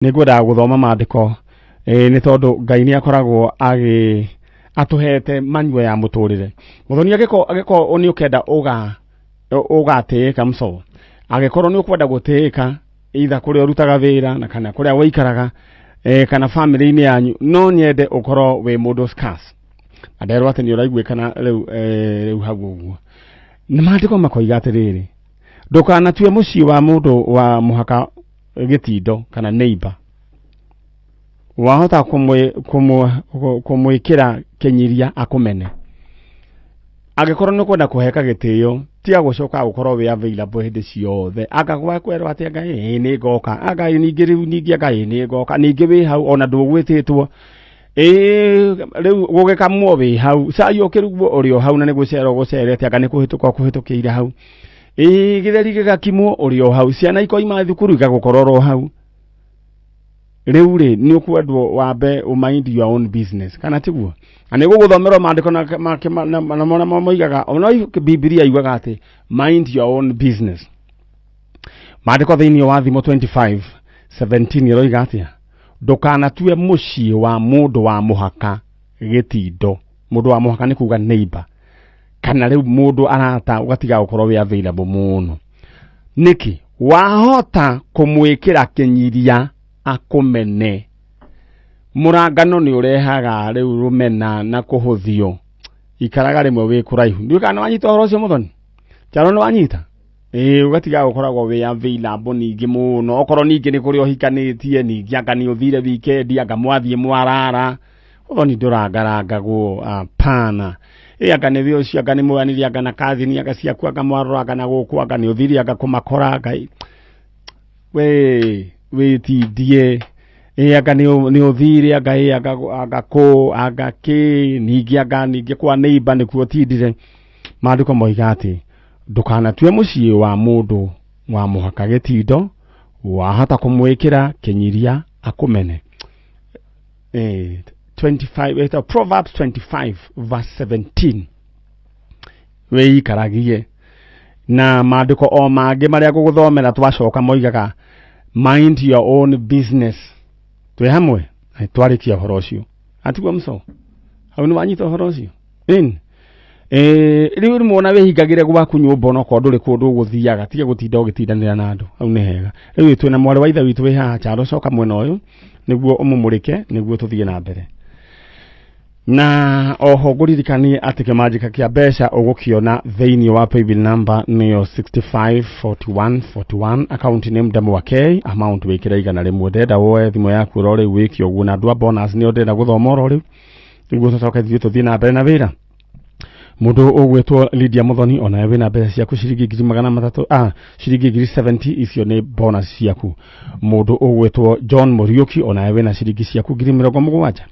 Nĩ ngwendaga gũthoma maandĩko nĩ tondũ Ngai nĩ akoragwo agĩ atũhete manual ya mũtũrĩre. Mũthoni angĩkorwo nĩ ũkenda ũgatĩĩka mso, angĩkorwo nĩ ũkwenda gũtĩĩka either kũrĩa ũrutaga wĩra na kana kũrĩa ũikaraga kana famĩlĩ-inĩ yanyu, no nyende ũkorwo wĩ mũndũ scarce. Na nderwo atĩ nĩ ũraiguĩkana rĩu rĩu hau ũguo. Na maandĩko makoiga atĩrĩrĩ, ndũkanatue mũciĩ wa mũndũ wa mũhaka gĩtindo kana neighbor, wahota kũmwĩkĩra kĩnyiria akũmene. Angĩkorwo nĩ ũkwenda kũheka gĩtĩo, tiga gũcoka gũkorwo wĩ available hĩndĩ ciothe. Anga gwakwĩrwo atĩ anga ĩĩ nĩ ngoka, anga ningĩ rĩu ningĩ anga ĩĩ nĩ ngoka, ningĩ wĩ hau ona ndũgwĩtĩtwo. Ĩĩ rĩu gũgĩkamwo wĩ hau, cai ũkĩrugwo ũrĩ o hau na nĩ gũcera ũgũcerete, anga nĩ kũhĩtũka ũkũhĩtũkĩire hau. Ĩĩ gĩtheri gĩgakimwo ũrĩ o hau, ciana ikoima thukuru igagũkora oro hau. Rĩu rĩ nĩ ũkwendwo wambe ũ mind your own business, kana tiguo? Na nĩ gũgũthomerwo maandĩko na na moigaga ona Bibilia yugaga atĩ mind your own business. Maandĩko thĩinĩ wa Thimo 25:17 ĩroiga atĩa? Ndũkanatue mũciĩ wa mũndũ wa mũhaka gĩtindo. Mũndũ wa mũhaka nĩ kuga neighbor, kana rĩu mũndũ arata ũgatiga gũkorwo wĩ available mũno. Nĩkĩ? Wahota kũmwĩkĩra kĩnyiria akũmene. Mũrangano nĩ ũrehaga rĩu rũmena na kũhũthio. Ikaraga rĩmwe wĩ kũraihu. Ndiũĩ kana nĩ wanyita ũhoro ũcio mũthoni? Kyalo nĩ wanyita? Ĩĩ ũgatiga gũkoragwo wĩ available ningĩ mũno. Okorwo ningĩ nĩ kũrĩa ũhikanĩtie, ningĩ anga nĩ ũthire weekend, anga mwathiĩ mwarara. Ũthoni ndũrangarangagwo, hapana. Ĩ anga nĩ wĩ ũcio, anga nĩ mwoyanire, anga na kathini, anga ciaku, anga mwarora, anga na gũkũ, anga nĩ ũthire, anga kũmakora, anga we wĩtindie. Ĩ anga nĩ ũthire, anga ĩ anga kũ, anga kĩ, ningĩ anga ningĩ kwa neighbor nĩkuo ũtindire. Maandĩko moiga atĩ ndũkanatue mũciĩ wa mũndũ wa mũhaka gĩtindo, wahota kũmwĩkĩra kĩnyiria akũmene. 25, Proverbs 25 verse 17. Wĩikaragie na maandĩko o mangĩ marĩa ngũgũthomera twacoka moigaga mind your own business. Twĩ hamwe? Twarĩkia ũhoro ũcio. Atiguo mso? Hau nĩ wanyita ũhoro ũcio? In. Rĩu rĩmwe ona wĩhingagĩre gwaku nyũmba onokorwo ndũrĩ kũndũ ũgũthiaga, tiga gũtinda ũgĩtindanĩra na andũ. Hau nĩ hega. Rĩu twĩna mwarĩ wa ithe witũ wĩ haha Kyalo, coka mwena ũyũ nĩguo ũmũmũrĩke nĩguo tũthiĩ na mbere. Na oho ngũririkanie atĩ kĩmanjĩka kĩa mbeca ũgũkĩona thĩinĩ wa paybill number nĩyo 654141, account name Ndamwa K, amount wĩkĩre 100. Ndĩrenda woe thimũ yaku oro rĩu wĩke ũguo, na andũ a bonus nĩo ndĩrenda gũthoma oro rĩu nĩguo tũcoke ithuĩ tũthiĩ na mbere na wĩra. Mũndũ ũgwĩtwo Lydia Muthoni onawe wĩna mbeca ciaku ciringi ngiri magana matatũ, ciringi ngiri 70, icio nĩ bonus ciaku. Mũndũ ũgwĩtwo John Muriuki onawe wĩna ciringi ciaku ngiri mĩrongo mũgwanja.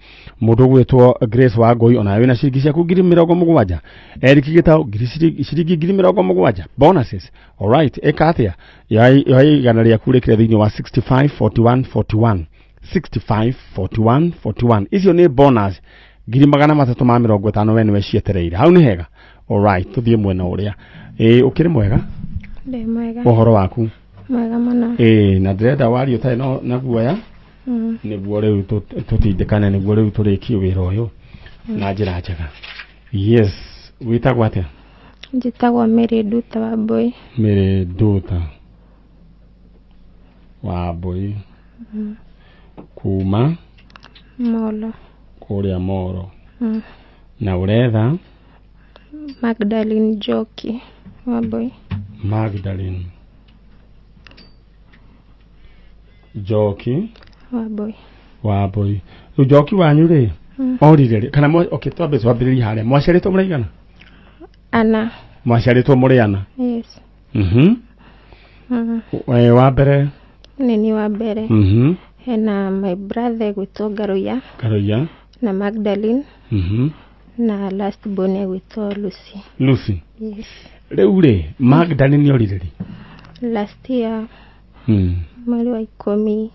Mũndũ ũgwĩtwo Grace Wangũi onawe wĩna ciringi ciaku ngiri mĩrongo mũgwanja. Eric Gitau ciringi ngiri mĩrongo mũgwanja bonuses. Alright, ĩka atĩa? Yoya 100 rĩaku rĩkĩre thĩinĩ wa 654141, 654141. Icio nĩ bonus ngiri magana matatũ ma mĩrongo ĩtano, we nĩwe cietereire. Hau nĩ hega. Alright, tũthiĩ mwena ũrĩa. Ũkĩrĩ mwega? Ndĩ mwega. Ũhoro waku? Mwega mũno. Na ndĩrenda warie ũtarĩ na guoya nĩguo rĩu tũtindĩkane, nĩguo rĩu tũrĩkie wĩra ũyũ na njĩra njega. Yes, wĩtagwo atĩa? Njĩtagwo Mary Nduta wa Mbũi. Mary Nduta wa Mbũi. Kuma Molo. Kũrĩa Molo. Na ũretha? Magdalene Njoki wa Mbũi. Magdalene Njoki wa Mbũi. Wa Mbũi. Rĩu Njoki wanyu rĩ orire rĩ kana okay, twambe twambĩrĩrie harĩa mwaciarĩtwo mũrĩ aigana? Ana. Mwaciarĩtwo mũrĩ ana? Yes. Wa mbere? Nĩ niĩ wa mbere. Hena my brother egwĩtwo Ngaruiya. Ngaruiya. Na Magdalene. Na last born egwĩtwo Lucy. Lucy. Yes. Rĩu rĩ Magdalene nĩ orire rĩ? Last year mweri wa 10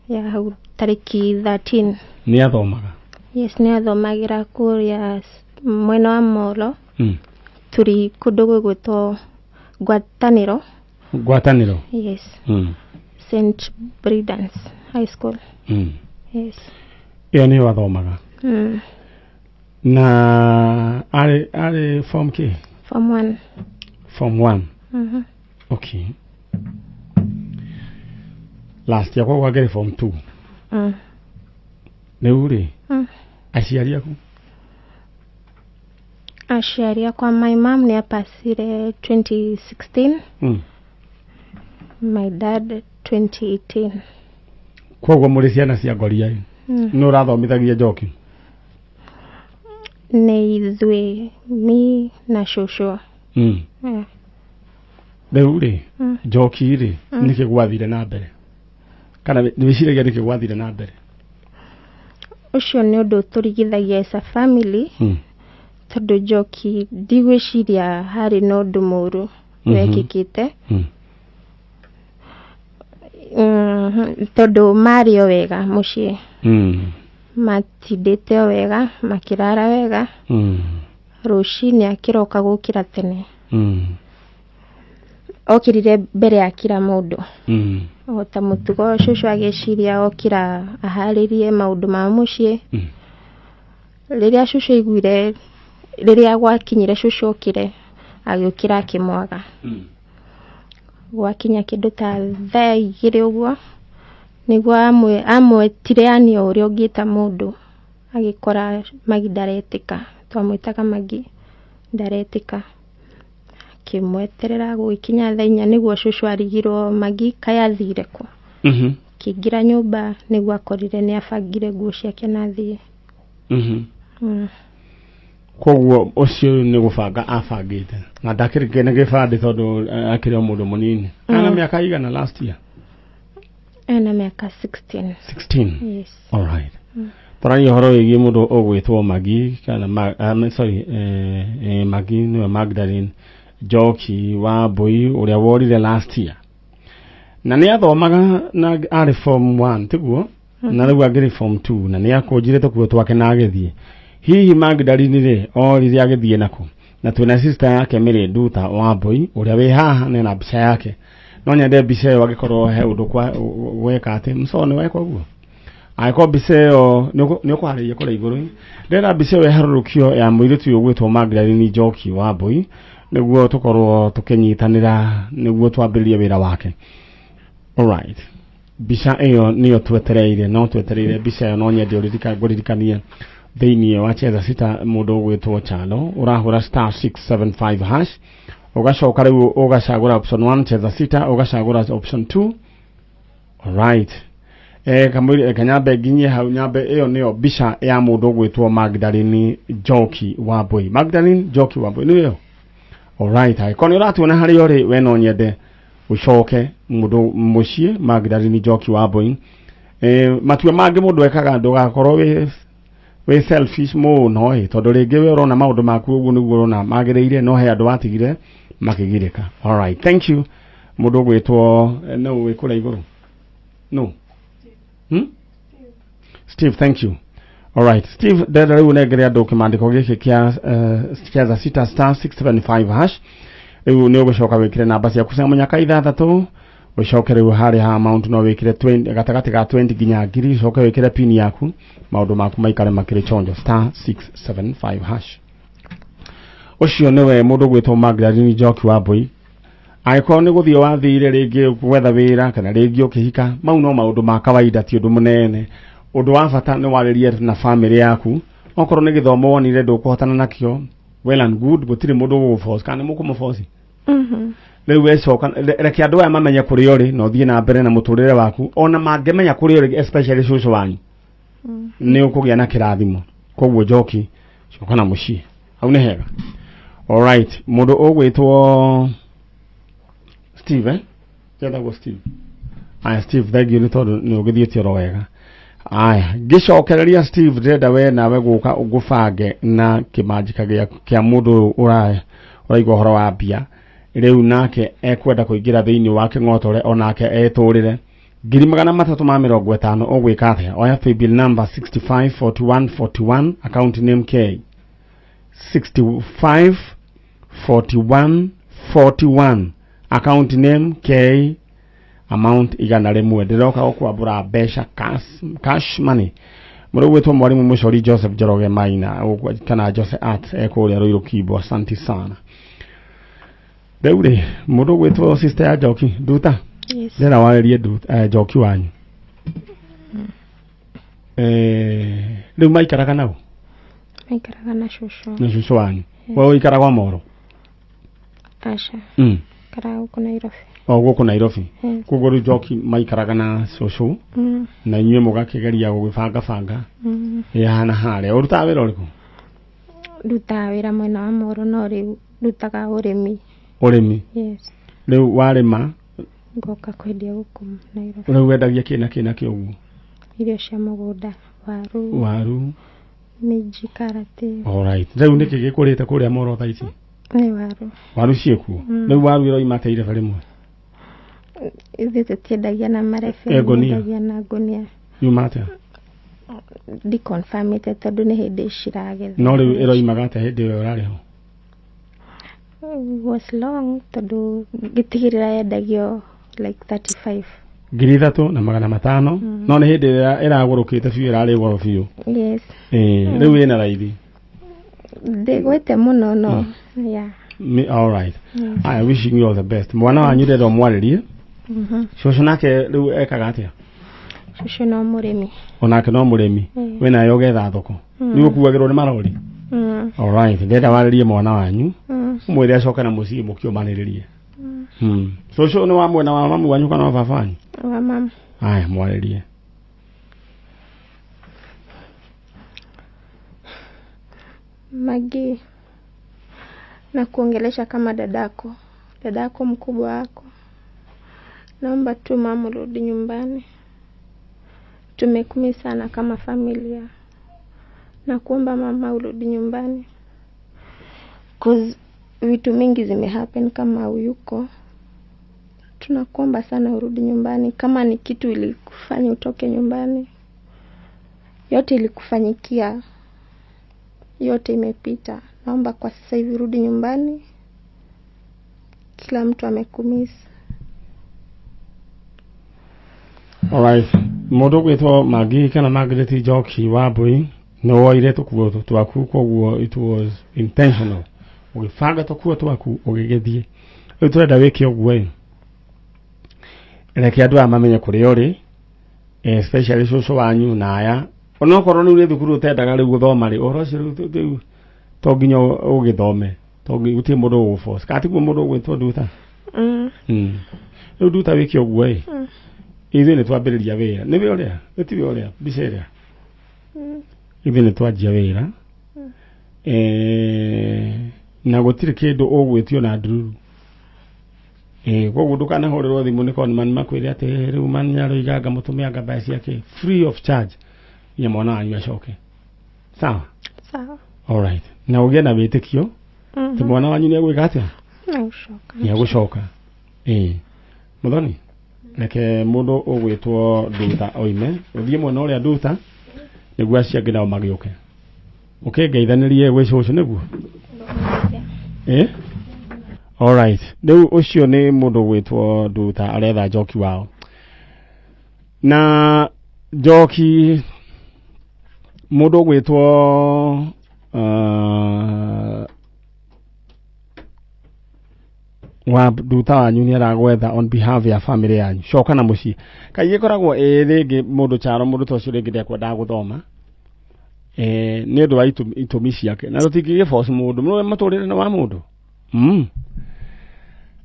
ya hau tarĩki 13. Nĩ athomaga? Yes, nĩ athomagĩra kũrĩa mwena wa Molo. Tũrĩ kũndũ gũgwĩtwo Ngwatanĩro. Ngwatanĩro? Yes. St Brendan's. High School. Yes. Ĩyo nĩyo athomaga? Na arĩ form K? Form 1. Form 1. Okay, last year koguo angĩrĩ form 2. Rĩu rĩ, aciari aku? Aciari akwa, my mom nĩ apacire 2016. My dad 2018. Koguo mũrĩ ciana cia ngoria. Nĩ ũrathomithagia Njoki? Nĩ ithuĩ, mi na cũcũ. Yeah. Rĩu rĩ, Njoki rĩ, nĩkĩ gwathire na mbere, kana nĩ wĩciragia nĩkĩ gwathire na mbere? Ũcio nĩ ũndũ tũrigithagia as a family, tondũ Njoki ndigwĩciria harĩ na ũndũ mũru wekĩkĩte. Tondũ marĩ o wega mũciĩ, matindĩte o wega, makĩrara wega. Rũcinĩ akĩroka gũkĩra tene, okĩrire mbere ya kila mũndũ. O ta mũtugo, cũcũ agĩciria okĩra aharĩrie maũndũ ma mũciĩ. Rĩrĩa cũcũ aiguire, rĩrĩa gwakinyire cũcũ okĩre, agĩũkĩra akĩmwaga. Gwakinya kĩndũ ta thaa 2 ũguo, nĩguo amwetire, yani o ũrĩa ũngĩta mũndũ, agĩkora Magi ndaretĩka. Twamwĩtaga Magi, ndaretĩka. Akĩmweterera, gũgĩkinya thaa 4 nĩguo cũcũ arigirwo Magi kaĩ athire kũ. Akĩingĩra nyũmba nĩguo akorire nĩ abangire nguo ciake na athiĩ. Koguo ũcio nĩ gũbanga abangĩte na ndakĩrĩ na gĩbandĩ, tondũ akĩrĩ o mũndũ mũnini. Ana mĩaka igana last year? Ena mĩaka 16. 16? Yes. Alright. Tũraria ũhoro wĩgiĩ mũndũ ũgwĩtwo Magi kana sorry, Magi nĩwe Magdalene Njoki wa Mbui, ũrĩa worire last year, na nĩ athomaga na arĩ form 1, tiguo? Na rĩu angĩrĩ form 2, na nĩ akũnjire tũkuo twake na agĩthiĩ. Hihi Magdalene rĩ, orire agĩthiĩ nakũ? Na twĩna sister yake Mary Nduta wa Mbui, ũrĩa wĩ haha na ena mbica yake. No nyende mbica ĩyo, angĩkorwo he ũndũ kwa gweka atĩ mco nĩ weka ũguo, angĩkorwo mbica ĩyo nĩ ũkũharĩria kũrĩa igũrũ, ndĩrenda mbica ĩyo ĩharũrũkio ya mũirĩtu ũyũ ũgwĩtwo Magdalene Njoki wa Mbui, nĩguo tũkorwo tũkĩnyitanĩra nĩguo twambĩrĩrie wĩra wake. Alright, mbica ĩyo nĩyo twetereire, no twetereire mbica ĩyo. No nyende ngũririkanie thĩinĩ wa Cheza Sita, mũndũ ũgwĩtwo Chalo, ũrahũra *675#, ũgacoka rĩu ũgacagũra option 1, Cheza Sita, ũgacagũra option 2. Alright, kamũira kanyambe nginyie hau, nyambe ĩyo nĩyo mbica ya mũndũ ũgwĩtwo Magdalene Njoki wa Mbui. Magdalene Njoki wa Mbui nĩyo. Alright, angĩkorwo nĩ ũratuona harĩa ũrĩ we, no nyende ũcoke mũndũ mũciĩ Magdalene Njoki wa Mbui. Matua mangĩ mũndũ ekaga, ndũgakorwo wĩ selfish mũno ĩ, tondũ rĩngĩ we ũrona maũndũ maku ũguo nĩguo ũrona magĩrĩire, no he andũ watigire makĩgirĩka. Alright, thank you. Mũndũ ũgwĩtwo no wĩ kũrĩa igũrũ no, Steve, thank you. Alright, Steve, ndenda rĩu nengere andũ kĩmandĩko gĩkĩ kĩa Cheza Sita *675#. Rĩu nĩ ũgũcoka wĩkĩre namba ciaku cia mũnyaka ithathatũ, ũcoke rĩu harĩa ha amount no wĩkĩre 20, gatagatĩ ga 20 nginya 1000, ũcoke wĩkĩre pin yaku, maũndũ maku maikare makĩrĩ chonjo. *675#. Ũcio nĩwe mũndũ ũgwĩtwo Magdalene Njoki wa Mbui. Angĩkorwo nĩ gũthiĩ wathire rĩngĩ gwetha wĩra, kana rĩngĩ ũkĩhika, mau no maũndũ ma kawaida, ti ũndũ mũnene. Ũndũ wa bata nĩ warĩrie na famĩlĩ yaku. Okorwo nĩ gĩthomo wonire ndũkũhotana nakĩo, well and good, gũtirĩ mũndũ ũgũgũforce, kana nĩ mũkũmũforce? Mhm. Rĩu wecoka, reke andũ aya mamenye kũrĩa ũrĩ na ũthiĩ na mbere na mũtũrĩre waku. Ona mangĩmenya kũrĩa ũrĩ, especially cũcũ wanyu, nĩ ũkũgĩa na kĩrathimo. Koguo Njoki, coka na mũciĩ, hau nĩ hega. Alright, mũndũ ũgwĩtwo Steve, etagwo Steve. Aya Steve, thank you nĩ tondũ nĩ ũgĩthiĩte oro wega. Aya, ngĩcokereria Steve, ndĩrenda we nawe gũka ngũbange na kĩmanjĩka kĩa mũndũ ũyũ ũraigua ũhoro wa mbia. Rĩu nake ekwenda kũingĩra thĩinĩ wa kĩng'otore, onake etũrĩre 350,000. Ũgwĩka atĩa? Oya paybill number 654141, account name K. 65 41 41, account name K. Amount 100. Ndĩroka gũkwambũra mbeca cash money. Mũrĩ gwĩtwo mwarimũ Mũcori Joseph Njoroge Maina kana Jose Art ekũrĩa Ruiru Kimbo. Asante sana. Rĩu rĩ, mũndũ gwĩtwo sister ya Njoki Nduta. Yes. Ndĩrenda warĩrie Nduta, Njoki wanyu. Rĩu maikaraga nau? Maikaraga na cũcũ. Na cũcũ wanyu. We ũikaraga kwa Moro? Aca. Ikaraga gũkũ Nairobi. O gũkũ Nairobi. Yes. Koguo rĩu Njoki maikaraga na cũcũ na inyuĩ mũgakĩgeria gũgĩbanga banga. Ĩ na harĩa. Ũrutaga wĩra ũrĩkũ? Ndutaga wĩra mwena wa Moro no rĩu ndutaga ũrĩmi. Ũrĩmi. Yes. Rĩu warĩma ngoka kwendia gũkũ Nairobi. Rĩu wendagia kĩ na kĩ na kĩ ũguo? Irio cia mũgũnda, waru, Waru. Minji, karati. Alright. Rĩu nĩkĩ gĩkũrĩte kũrĩa Moro thaa ici? Nĩ waru. Waru ciĩkuo. Rĩu waru ĩroima atĩa irebe rĩmwe? Ithuĩ tũtiendagia na marebe, Eh, ngũnia. twendagia na ngũnia. Yuma atĩa? Ndiconfirmĩte tondũ nĩ hĩndĩ ciragetha. No rĩu ĩroimaga atĩa hĩndĩ ĩyo ĩrarĩ ho? It was long tondũ ngĩtigĩrĩra yendagio like 35. 3500. No nĩ hĩndĩ ĩrĩa ĩragũrũkĩte biũ, ĩrarĩ goro biũ. Yes. Ĩĩ, rĩu ĩna raithi. Ndĩgwĩte mũno no yeah. All right. I wishing you all the best. Mwana wanyu ndĩrenda ũmwarĩrie. Cũcũ nake rĩu ekaga atĩa? Cũcũ no mũrĩmi. Onake no mũrĩmi. We nawe ũgetha thoko. Rĩu ũkuagĩrwo nĩ marori. All right. Ndĩrenda warĩrie mwana wanyu. Ũmwĩre acoke na mũciĩ mũkĩũmanĩrĩrie. Cũcũ nĩ wa mwena wa mamu wanyu kana wa baba wanyu? Wa mama. Aya, mwarĩrie. Magi, na kuongelesha kama dadako mkubwa wako. Naomba tu mama urudi nyumbani. Tumekumi sana kama familia. Na kuomba mama urudi nyumbani. 'Cause vitu mingi zimehappen kama huyuko. Tunakuomba sana urudi nyumbani. Kama ni kitu ilikufanya utoke nyumbani, yote ilikufanyikia, yote imepita. Naomba kwa sasa hivi urudi nyumbani. Kila mtu amekumiss. Alright. Mũndũ ũgwĩtwo Magi kana Margaret Njoki wa Mbui, nĩ woire tũkuo twaku, koguo it was intentional. Ũgĩbanga tũkuo twaku ũgĩgĩthiĩ. Rĩu tũrenda wĩke ũguo ĩ. Reke andũ aya mamenye kũrĩa ũrĩ, especially cũcũ wanyu na aya. Onokorwo rĩu nĩ thukuru ũtendaga rĩu gũthoma rĩ, ũhoro ũcio rĩu to nginya ũgĩthome. To gũtirĩ mũndũ ũgũforce. Kana tiguo mũndũ ũgwĩtwo Nduta? Rĩu Nduta wĩke ũguo ĩ. Ithuĩ nĩ twambĩrĩria wĩra. Nĩ wĩ ũrĩa? Nĩ tiwe ũrĩa? Mbica ĩrĩa? Ithuĩ nĩ twanjia wĩra. Na gũtirĩ kĩndũ ũgwĩtio na ndururu. Koguo ndũkanahũrĩrwo thimũ nĩ conman makwĩre atĩ rĩu man nĩaroiga ngamũtũmĩra anga mbeca ciake free of charge nginya mwana wanyu acoke. Sawa? Sawa. Alright. Na ũgĩe na wĩtĩkio atĩ mwana wanyu nĩegwĩka atĩa? Nĩegũcoka. Nĩegũcoka. Mũthoni, reke mũndũ ũgwĩtwo Nduta oime, ũthiĩ mwena ũrĩa Nduta nĩguo acio angĩ nao magĩũke. Ũkĩngeithanĩrie gwĩ cũcũ nĩguo? Alright. Rĩu ũcio nĩ mũndũ ũgwĩtwo Nduta aretha Njoki wao. Na Njoki mũndũ ũgwĩtwo wa Nduta wanyu nĩ aragwetha on behalf ya family yanyu. Coka na mũciĩ. Kaingĩ ĩkoragwo ĩ rĩngĩ mũndũ charo, mũndũ ta ũcio rĩngĩ ndekwendaga gũthoma. Nĩ ũndũ wa itũmi ciake. Na tũtingĩgĩforce mũndũ, mũndũ matũrĩre nĩ wa mũndũ.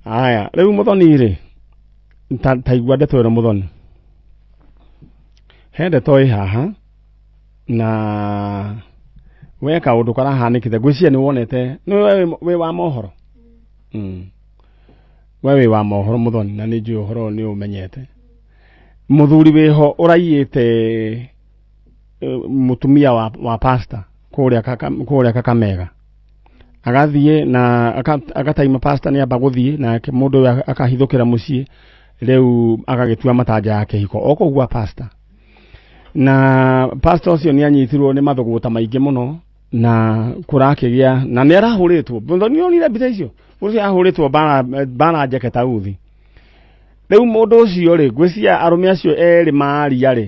Aya, rĩu Mũthoni rĩ, ta igua ndeto ĩno Mũthoni. He ndeto ĩ haha na we kaũndũ karahanĩkĩte, ngwĩciria nĩ wonete, nĩ we wĩ wa mohoro? We wĩ wa mohoro Mũthoni, na nĩ njũĩ ũhoro ũyũ nĩ ũmenyete. Mũthuri wĩho ũraiyĩte mũtumia wa pastor kũrĩa Kakamega. Agathiĩ na agataima pastor nĩ amba gũthiĩ nake mũndũ ũyũ akahithũkĩra mũciĩ, rĩu agagĩtua matanja ya kĩhiko o kũu gwa pastor. Na pastor ũcio nĩ anyitirwo nĩ mathũgũta maingĩ mũno na kũrakĩgĩa na nĩ arahũrĩtwo. Mũthoni nĩ onire mbica icio? Ũcio ahũrĩtwo bara njeke ta uthi. Rĩu mũndũ ũcio rĩ, ngwĩciria arũme acio erĩ maria rĩ,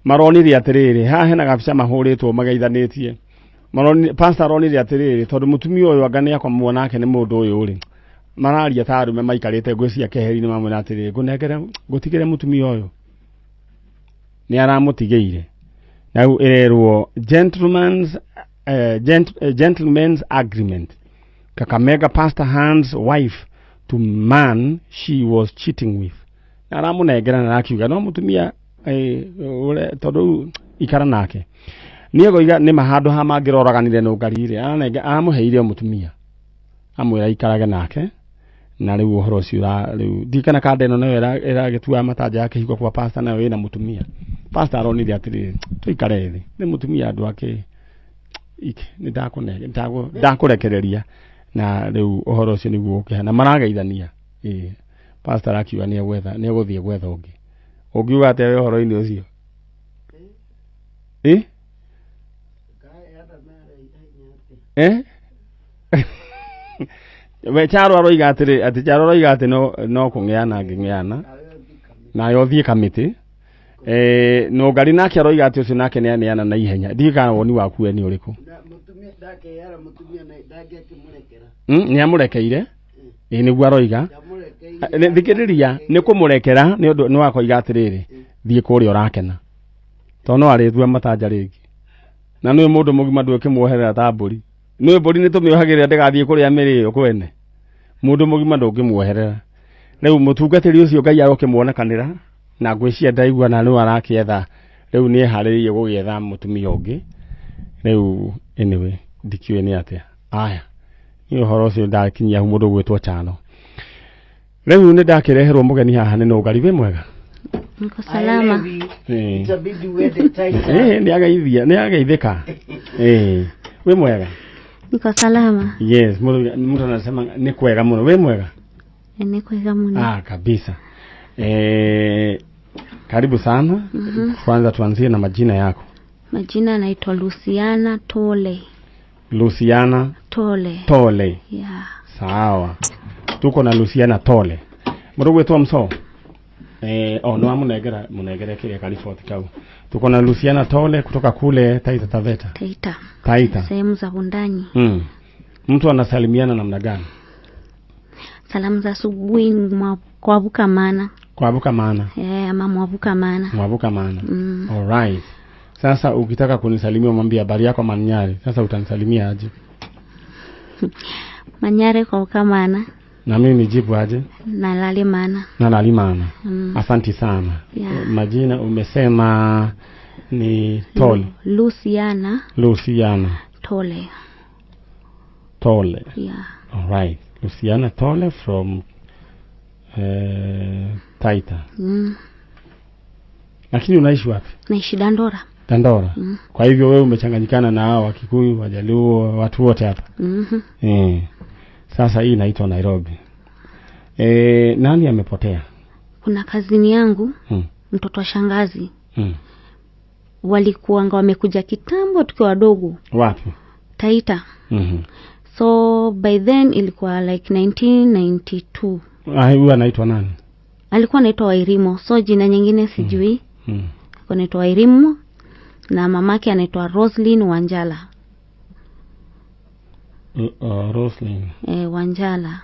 maronire atĩrĩrĩ, haha hena gabica mahũrĩtwo mageithanĩtie. Maronire, pastor aronire atĩrĩrĩ, tondũ mũtumia ũyũ anga nĩ akomwo nake nĩ mũndũ ũyũ rĩ, mararia ta arũme maikarĩte ngwĩciria keheri-inĩ mamwĩra atĩrĩrĩ, ngũnengere ngũtigĩre mũtumia ũyũ. Nĩ aramũtigĩire. Na rĩu ĩrerwo gentleman's agreement. Kakamega pastor hands wife to man she was cheating with. Na aramũnengera na arakiuga no mũtumia tondũ rĩu ikara nake. Niĩ ngoiga nĩ ma handũ ha mangĩroraganire nũngari rĩ, aramũheire o mũtumia. Amwĩra ikarage nake na rĩu ũhoro ũcio rĩu ndikana kanda ĩno nayo ĩragĩtua matanja ya kĩhiko kwa pastor nayo ĩna mũtumia. Pastor aronire atĩrĩrĩ, tũikare thĩ nĩ mũtumia andũ ake nĩ ndakũrekereria na rĩu ũhoro ũcio nĩguo ũkĩhana marageithania. Pastor akiuga nĩ egwetha, nĩ egũthiĩ gwetha ũngĩ. Ũngiuga atĩa we ũhoro-inĩ ũcio? Eh? Eh? We Charo aroiga atĩrĩ, atĩ Charo aroiga atĩ no kũng'eana angĩng'eana nayo thiĩ kamĩtĩ. Nũngari nake aroiga atĩ ũcio nake nĩ aneana na ihenya. Ndiũĩ kana woni waku we nĩ ũrĩkũ. Nĩ amũrekeire. Ĩĩ nĩguo aroiga. Thikĩrĩria, nĩ kũmũrekera nĩ ũndũ nĩ wakoiga atĩrĩrĩ, thiĩ kũrĩa ũrakena. Tondũ no arĩtua matanja rĩngĩ. Na nĩ mũndũ mũgima ndũkĩmuoherera ta mbũri. Nĩ mbũri nĩ tũmĩohagĩrĩra ndĩgathiĩ kũrĩa mĩrĩo kwene. Mũndũ mũgima ndũngĩmuoherera. Rĩu mũtungatĩri ũcio Ngai arokĩmuonekanĩra na ngwĩciria ndaigua na nĩwe arakĩetha. Rĩu nĩ eharĩrĩirie gũgĩetha mũtumia ũngĩ. Rĩu anyway ndikĩũĩ nĩ atĩa. Aya, nĩ ũhoro ũcio ndakinyia hau mũndũ ũgwĩtwo Chano. Rĩu nĩ ndakĩreherwo mũgeni haha nĩ Nũngari, wĩ mwega? Niko salama. Itabidi uende Taita. Nĩ ageithia, nĩ ageithĩka. Wĩ mwega? Niko salama. Yes, mtu anasema ni kwega mũno. Wĩ mwega? Ni kwega mũno. Ah, kabisa. Karibu sana. Kwanza tuanzie na majina yako. Majina naitwa Luciana Tole. Luciana Tole. Tole. Yeah. Sawa. Tuko na Luciana Tole. Mũndũ gwĩtwo Mso. No amunegera munegere kile kalifoti kau. Tuko na Luciana Tole kutoka kule Taita Taveta. Taita. Taita. Sehemu za Wundanyi. Mtu anasalimiana namna gani? Salamu za asubuhi kwavuka mana. Kwavuka mana. Ama mwavuka mana. Mwavuka mana. All right. Sasa ukitaka kunisalimia mwambie habari yako Manyare. Sasa utanisalimia aje? Manyare kwavuka mana. Na mimi nijibu aje? Nalali mana. Nalali mana. Asante sana. Yeah. Majina umesema ni Tole. Luciana. Luciana Tole. Tole. Yeah. All right. Luciana Tole from Taita. Lakini unaishi wapi? Naishi Dandora. Dandora. Kwa hivyo wewe umechanganyikana na hao Wakikuyu, Wajaluo, watu wote hapa. Sasa hii inaitwa Nairobi. Nani amepotea? Kuna kazini yangu, mtoto wa shangazi. Walikuanga wamekuja kitambo tukiwa wadogo. Wapi? Taita. So by then ilikuwa like 1992. Huyu anaitwa nani? Alikuwa anaitwa Wairimo. So jina nyingine sijui. Alikuwa anaitwa Wairimo na mamake anaitwa Roslyn Wanjala. Roslyn. Wanjala.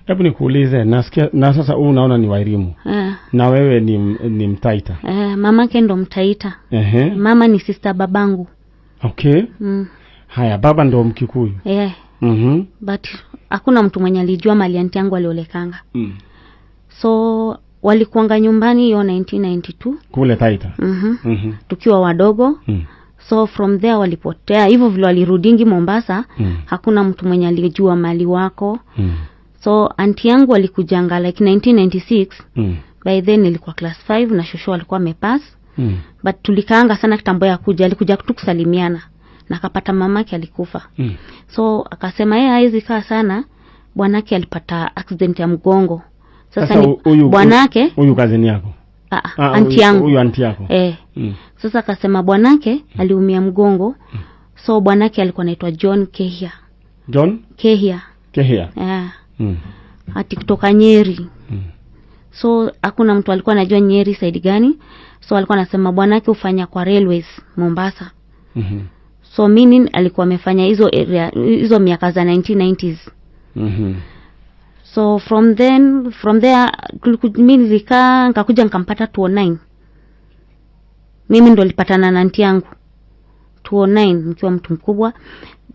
Hebu nikuulize, nasikia na sasa huyu unaona ni Wairimu. Na wewe ni Mtaita. Mamake ndo Mtaita. Mama ni sister babangu. Okay. Haya, baba ndo Mkikuyu. But hakuna mtu mwenye alijua mali anti yangu aliolekanga. So walikuanga nyumbani hiyo 1992 kule Taita. Tukiwa wadogo. So from there walipotea. Hivyo vile walirudingi Mombasa, hakuna mtu mwenye alijua mali wako. So anti yangu alikujanga like 1996. By then nilikuwa class 5 na shosho alikuwa amepass. But tulikaanga sana kitambo ya kuja, alikuja tu kusalimiana na akapata mamake alikufa. So akasema yeye hawezi kaa sana, bwanake alipata accident ya mgongo. Sasa ni bwanake huyu kazini yako? Anti yangu. Huyu anti yako. Sasa akasema bwanake aliumia mgongo. So bwanake alikuwa anaitwa John Kehia. John Kehia. Kehia. Ati kutoka Nyeri. So hakuna mtu alikuwa anajua Nyeri side gani. So alikuwa anasema bwanake hufanya kwa railways Mombasa. So meaning alikuwa amefanya hizo area, hizo miaka za 1990s. So from there mi nilikaa, nikakuja nikampata 209. Mimi ndo nilipatana na auntie yangu 209 nikiwa mtu mkubwa.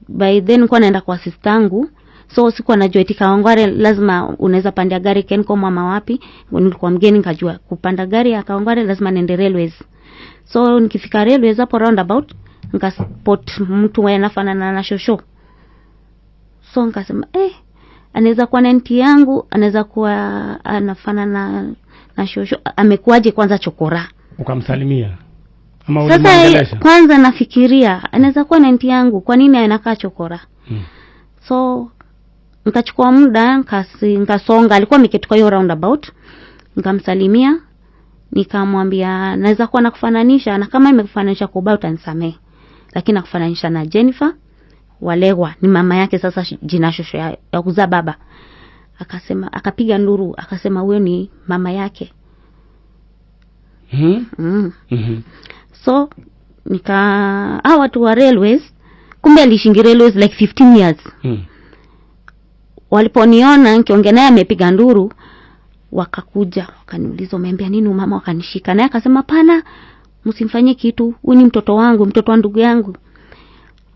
By then nilikuwa naenda kwa sister yangu, so sikuwa najua eti Kawangware lazima unaweza pandia gari Kencom ama wapi. Nilikuwa mgeni, nikajua kupanda gari ya Kawangware lazima niende railways. So nikifika railways hapo roundabout, nikaspot mtu anafanana na shosho. So nikasema, anaweza kuwa na auntie yangu, anaweza kuwa anafanana na shosho, amekuwaje kwanza chokora? Ukamsalimia ama Sasa ulimwongelesha? Kwanza nafikiria anaweza kuwa na auntie yangu, kwa nini anakaa chokora? So nikachukua muda, nikasonga, alikuwa ameketi kwa hiyo roundabout, nikamsalimia, nikamwambia naweza kuwa nakufananisha, na kama imekufananisha kwa ubaya utanisamehe, lakini nakufananisha na Jennifer Walewa, ni mama yake sasa, jina shosho ya kuzaa baba. Akasema, akapiga nduru, akasema huyo ni mama yake. So nika hao watu wa railways, kumbe alishingi railways like 15 years. Waliponiona nikiongea naye amepiga nduru, wakakuja wakaniuliza, "Umeambia nini mama?" Wakanishika, naye akasema, "Pana, msimfanyie kitu, huyu ni mtoto wangu, mtoto wa ndugu yangu."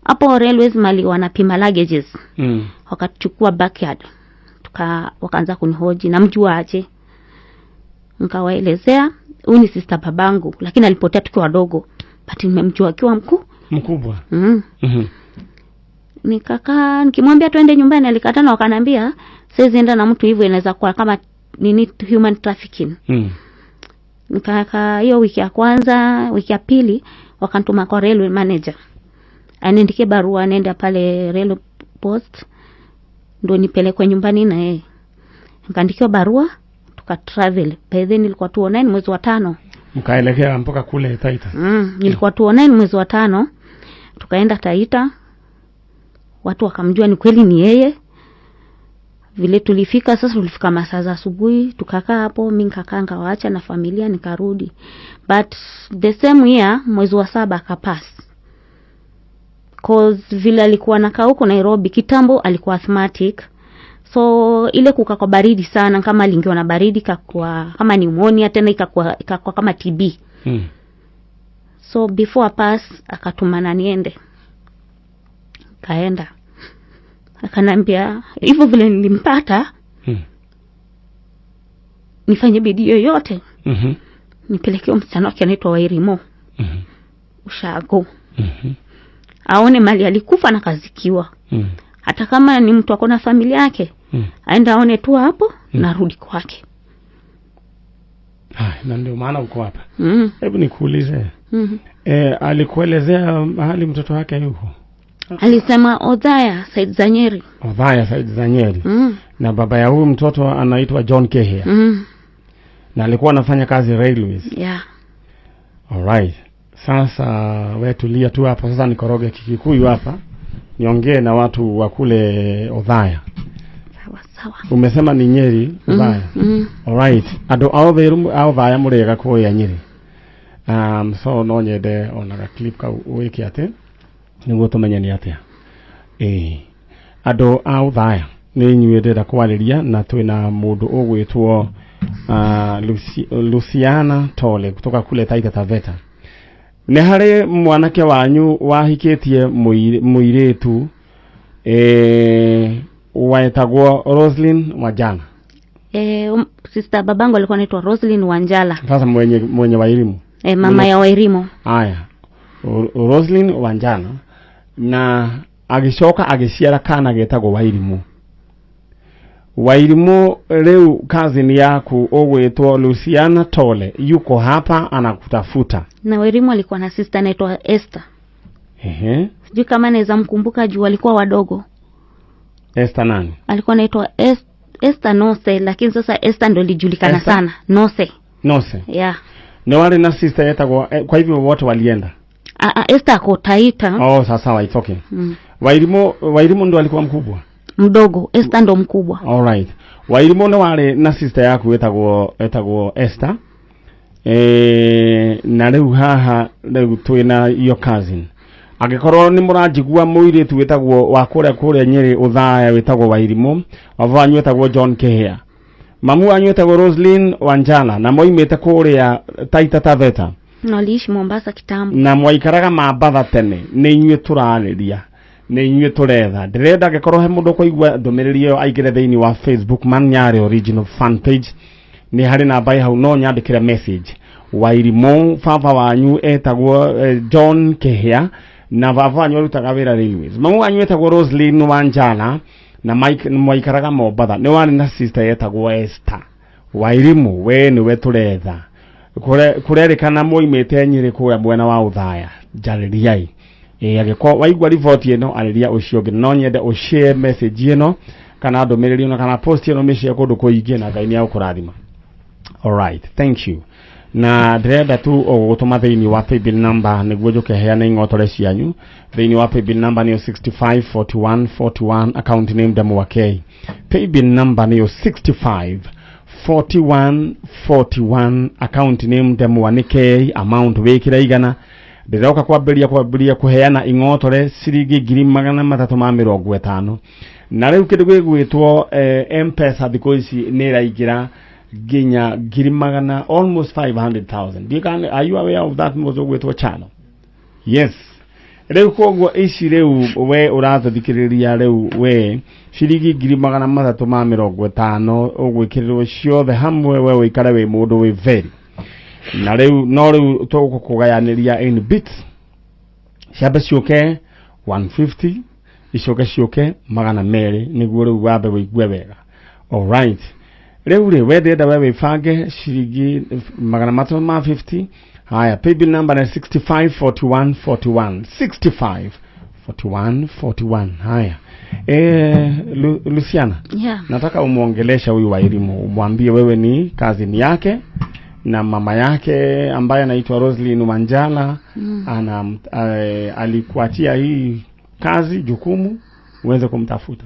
Hapo railways mali wanapima luggages, wakachukua backyard, wakaanza kunihoji namjua aje. Nikawaelezea huyu ni sister babangu, lakini alipotea tukiwa wadogo, but nimemjua akiwa mkuu. Mkubwa. Nikakaa nikimwambia twende nyumbani, alikataa na wakaniambia siwezi enda na mtu hivyo, inaweza kuwa kama nini, human trafficking. Nikakaa hiyo wiki ya kwanza, wiki ya pili wakanituma kwa railway manager aniandikie barua, nenda pale railway post ndo nipelekwe nyumbani na yeye. Nikaandikiwa barua, tuka travel. By then ilikuwa 209 mwezi wa 5. Mkaelekea mpaka kule Taita. Ilikuwa 209 mwezi wa 5, tukaenda Taita, watu wakamjua ni kweli ni yeye. Vile tulifika sasa, tulifika masaa za asubuhi, tukakaa hapo, mi nikakaa nikawaacha na familia nikarudi. But the same year mwezi wa 7 akapass, 'cause vile alikuwa anakaa huko Nairobi kitambo alikuwa asthmatic, so ile kukaa kwa baridi sana, kama aliingiwa na baridi ikakuwa kama pneumonia, tena ikakuwa kama TB. So before pass akatumana niende, kaenda, akanambia hivyo vile nilimpata nifanye bidii yoyote nipelekee msichana wake anaitwa Wairimo ushago, aone mali alikufa na kazikiwa, hata kama ni mtu akona familia yake, aende aone tu hapo narudi kwake. Hai, na ndio maana uko hapa. Hebu nikuulize, alikuelezea mahali mtoto wake yuko? Alisema Odhaya, side za Nyeri. Odhaya, side za Nyeri. Na baba ya huyu mtoto anaitwa John Kehia na alikuwa anafanya kazi railways. Yeah. Alright. Sasa we tulia tu hapa, sasa nikoroge Kikikuyu hapa niongee na watu wa kule Odhaya. Sawa sawa. Umesema ni Nyeri, Odhaya. Alright. Andũ a Othaya, a Othaya mũrĩega kũrĩa Nyeri. So no nyende ona ga clip kau wĩke atĩ nĩguo tũmenye nĩ atĩa. Ĩĩ. Andũ a Othaya nĩ inyuĩ ndĩrenda kwarĩria, na twĩna mũndũ ũgwĩtwo Luciana Tole kutoka kule Taita Taveta. Nĩ harĩ mwanake wanyu wahikĩtie mũirĩtu wetagwo Roslyn Wajana. Sister babangu alikuwa anaitwa Roslyn Wanjala. Sasa mwenye Wairimu. Mama ya Wairimu. Aya. Roslyn Wanjala na agĩcoka agĩciara kana getagwo Wairimu. Wairimu rĩu cousin yaku ũgwĩtwo Luciana Tole yuko hapa anakutafuta. Na Wairimu alikuwa na sister anaitwa Esther. Sijui kama naweza mkumbuka juu walikuwa wadogo. Esther nani? Alikuwa anaitwa Esther Nose, lakini sasa Esther ndo ilijulikana Esther? sana. Nose. Nose. Yeah. Nĩ warĩ na sister yetagwo kwa hivyo wote walienda. Esther ako Taita. Oh, sawa sawa, it's okay. Wairimu ndo alikuwa mkubwa. Mdogo, Esther ndo mkubwa. All right. Wairimu nĩ warĩ na sister yaku ĩtagwo Esther. Na rĩu haha rĩu twĩna your cousin. Angĩkorwo nĩ mũranjigua mũirĩtu wĩtagwo wa kũrĩa Nyĩrĩ Ũthaya wĩtagwo Wairimu, baba wanyu wĩtagwo John Kehia. Mamu wanyu wĩtagwo Roslyn Wanjala na moimĩte kũrĩa Taita Taveta. Na waliishi Mombasa kitambo. Na mwaikaraga Mambatha tene, nĩ inyuĩ tũrarĩria, nĩ inyuĩ tũretha. Ndĩrenda angĩkorwo he mũndũ ũkũigua ndũmĩrĩri ĩyo aingĩre thĩinĩ wa Facebook Man Nyarĩ Original fan page, nĩ harĩ namba ĩ hau, no nyandĩkĩre message. Wairimu baba wanyu etagwo John Kehia na baba wanyu arutaga wĩra railways. Mamu wanyu etagwo Roslyn Wanjala na Mike mwaikaraga Mombatha. Nĩ warĩ na sister yetagwo Esther. Wairimu we nĩwe tũretha. Kũrerĩkana moimĩte Nyĩrĩ kũrĩa mwena wa Ũthaya. Njarĩriai. Angĩkorwo waigua riboti ĩno arĩria ũcio ũngĩ. No nyende ũshare message ĩno kana ndũmĩrĩri ĩno kana post ĩno mĩshare kũndũ kũingĩ na Ngai nĩ egũkũrathima. All right, thank you. Na ndĩrenda tu ũgũtũma thĩinĩ wa paybill number nĩguo njũke heane ing'otore cianyu. Thĩinĩ wa paybill number nĩyo 654141, account name Ndemwa K. Paybill number nĩyo 654141, account name Ndemwa nĩ K, amount wĩkĩre 100. Ndĩroka kwambĩrĩria kũheana ing'otore ciringi 350,000. Na rĩu kĩndũ gĩgwĩtwo M-Pesa thikũ ici nĩ ĩraingĩra nginya 100,000, almost 500,000. Do you can, are you aware of that mũndũ ũgwĩtwo Chano? Yes. Rĩu koguo ici rĩu we ũratũthikĩrĩria rĩu we ciringi 350,000 ũgwĩkĩrĩrwo ciothe hamwe, we ũikare wĩ mũndũ wĩ very. Na rĩu no rĩu tũgũkũgayanĩria in bits. Ciambe ciũke 150, icoke ciũke 200 nĩguo rĩu wambe wĩigue wega. All right. Rĩu rĩ we ndĩrenda we wĩbange ciringi 350. Haya, paybill number ni 654141, 654141. Haya. Luciana. Yeah. Nataka umuongelesha huyu Wairimu, umwambie wewe ni cousin yake na mama yake ambaye anaitwa Roslyn Wanjala. Alikuachia hii kazi, jukumu uweze kumtafuta.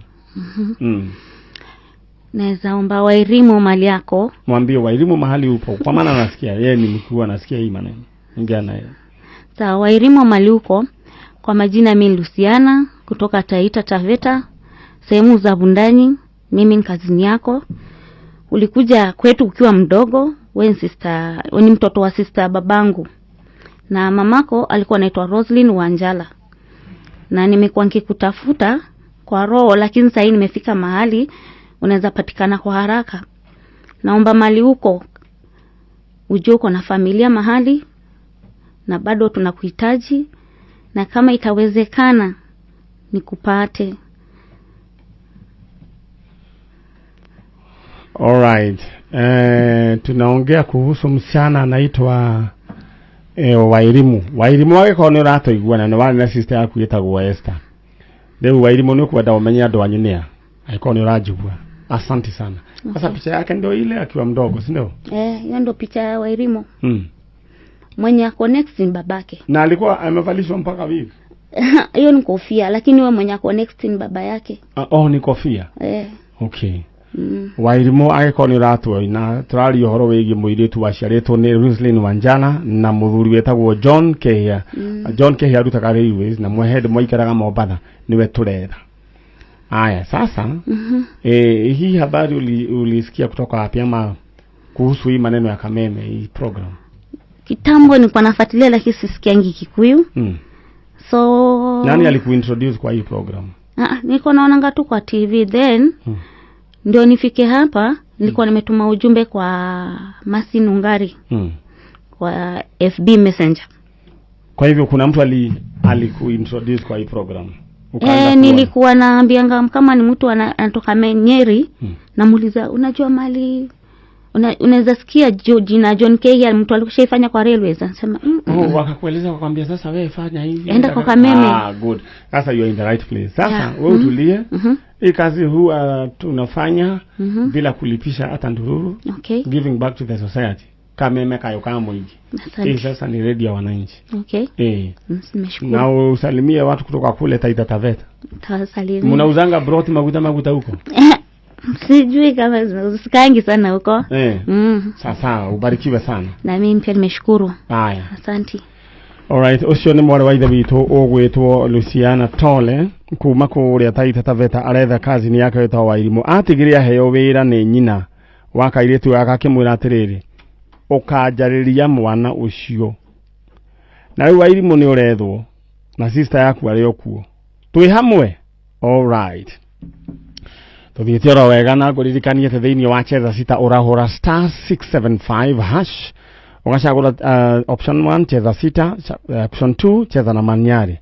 Naweza omba Wairimu mali yako. Mwambie Wairimu mahali upo, kwa maana nasikia yeye ni mkuu, anasikia hii maneno. Ongea naye. Sawa, Wairimu mali uko. Kwa majina mimi Luciana kutoka Taita Taveta, sehemu za Bundanyi. Mimi ni kazini yako. Ulikuja kwetu ukiwa mdogo, wewe ni sister, wewe ni mtoto wa sister babangu. Na mamako alikuwa anaitwa Roslyn Wanjala. Na nimekuwa nikikutafuta kwa roho, lakini sasa nimefika mahali unaweza patikana kwa haraka. Naomba mali huko ujue uko na familia mahali na bado tunakuhitaji, na kama itawezekana nikupate. All right. Tunaongea kuhusu msichana anaitwa Wairimu. Wairimu wake nĩ ũratũigua na nĩ warĩ na sister yaku ĩtagwo Esther. Rĩu Wairimu nĩ ũkwenda ũmenye andũ anyu nĩa, angĩkorwo nĩ ũranjigua. Asante sana. Sasa picha yake ndio ile akiwa mdogo, si ndio? Hiyo ndio picha ya Wairimu. Mwenye ako next ni babake. Na alikuwa amevalishwa mpaka wig. Hiyo ni kofia, lakini wewe mwenye ako next ni baba yake. Oh, ni kofia. Okay. Wairimu angĩkorwo nĩ ũratuona, tũraria ũhoro wĩgiĩ mũirĩtu waciarĩtwo nĩ Roslyn Wanjala na mũthuri wĩtagwo John Kehia. John Kehia arutaga railways na mwehende mwaikaraga Mombatha, nĩwe tũretha. Aya, sasa hii habari ulisikia kutoka wapi ama kuhusu hii maneno ya Kameme, hii program? Kitambo nilikuwa nafuatilia lakini sisikiangi Kikuyu. So nani alikuintroduce kwa hii program? Nilikuwa naonanga tu kwa TV then ndio nifike hapa nilikuwa nimetuma ujumbe kwa Masi Nungari kwa FB Messenger. Kwa hivyo kuna mtu alikuintroduce kwa hii program? Nilikuwa naambianga kama ni mtu anatoka Nyeri, namuuliza unajua mali unaweza sikia jina John Kehia, mtu alishaifanya kwa railways, anasema wakakueleza wakwambia sasa wewe fanya hivi, enda kwa Kameme. Good. Sasa you are in the right place. Sasa wewe utulie. Hii kazi huwa tunafanya bila kulipisha hata ndururu. Okay. Giving back to the society. Kameme kayo ka mũingĩ. Hii Asante. sasa ni redio ya wananchi. Okay. Eh. Nimeshukuru. Na usalimie watu kutoka kule Taita Taveta. Tawasalimia. Mnauzanga broti maguta maguta huko? Sijui kama sikaangi sana huko. Eh. Mm. Sasa ubarikiwe sana. Na mimi pia nimeshukuru. Haya. Asante. Alright, ũcio nĩ mwarĩ wa ithe witũ ũgwĩtwo Luciana Tole kuma kũrĩa Taita Taveta, aretha kazini yake wĩtagwo Wairimũ. Atigire aheo wĩra nĩ nyina wa kairĩtu gaka, akĩmwĩra atĩrĩrĩ, ũkanjarĩria mwana ũcio, na rĩu Wairimũ nĩ ũrethwo na sister yaku arĩ o kuo, twĩ hamwe. Alright, tũthiĩte oro wega na ngũririkanie atĩ thĩinĩ wa Cheza Sita ũrahũra star 675 hash, ũgacagũra option 1 Cheza Sita, option 2 Cheza na Manyari,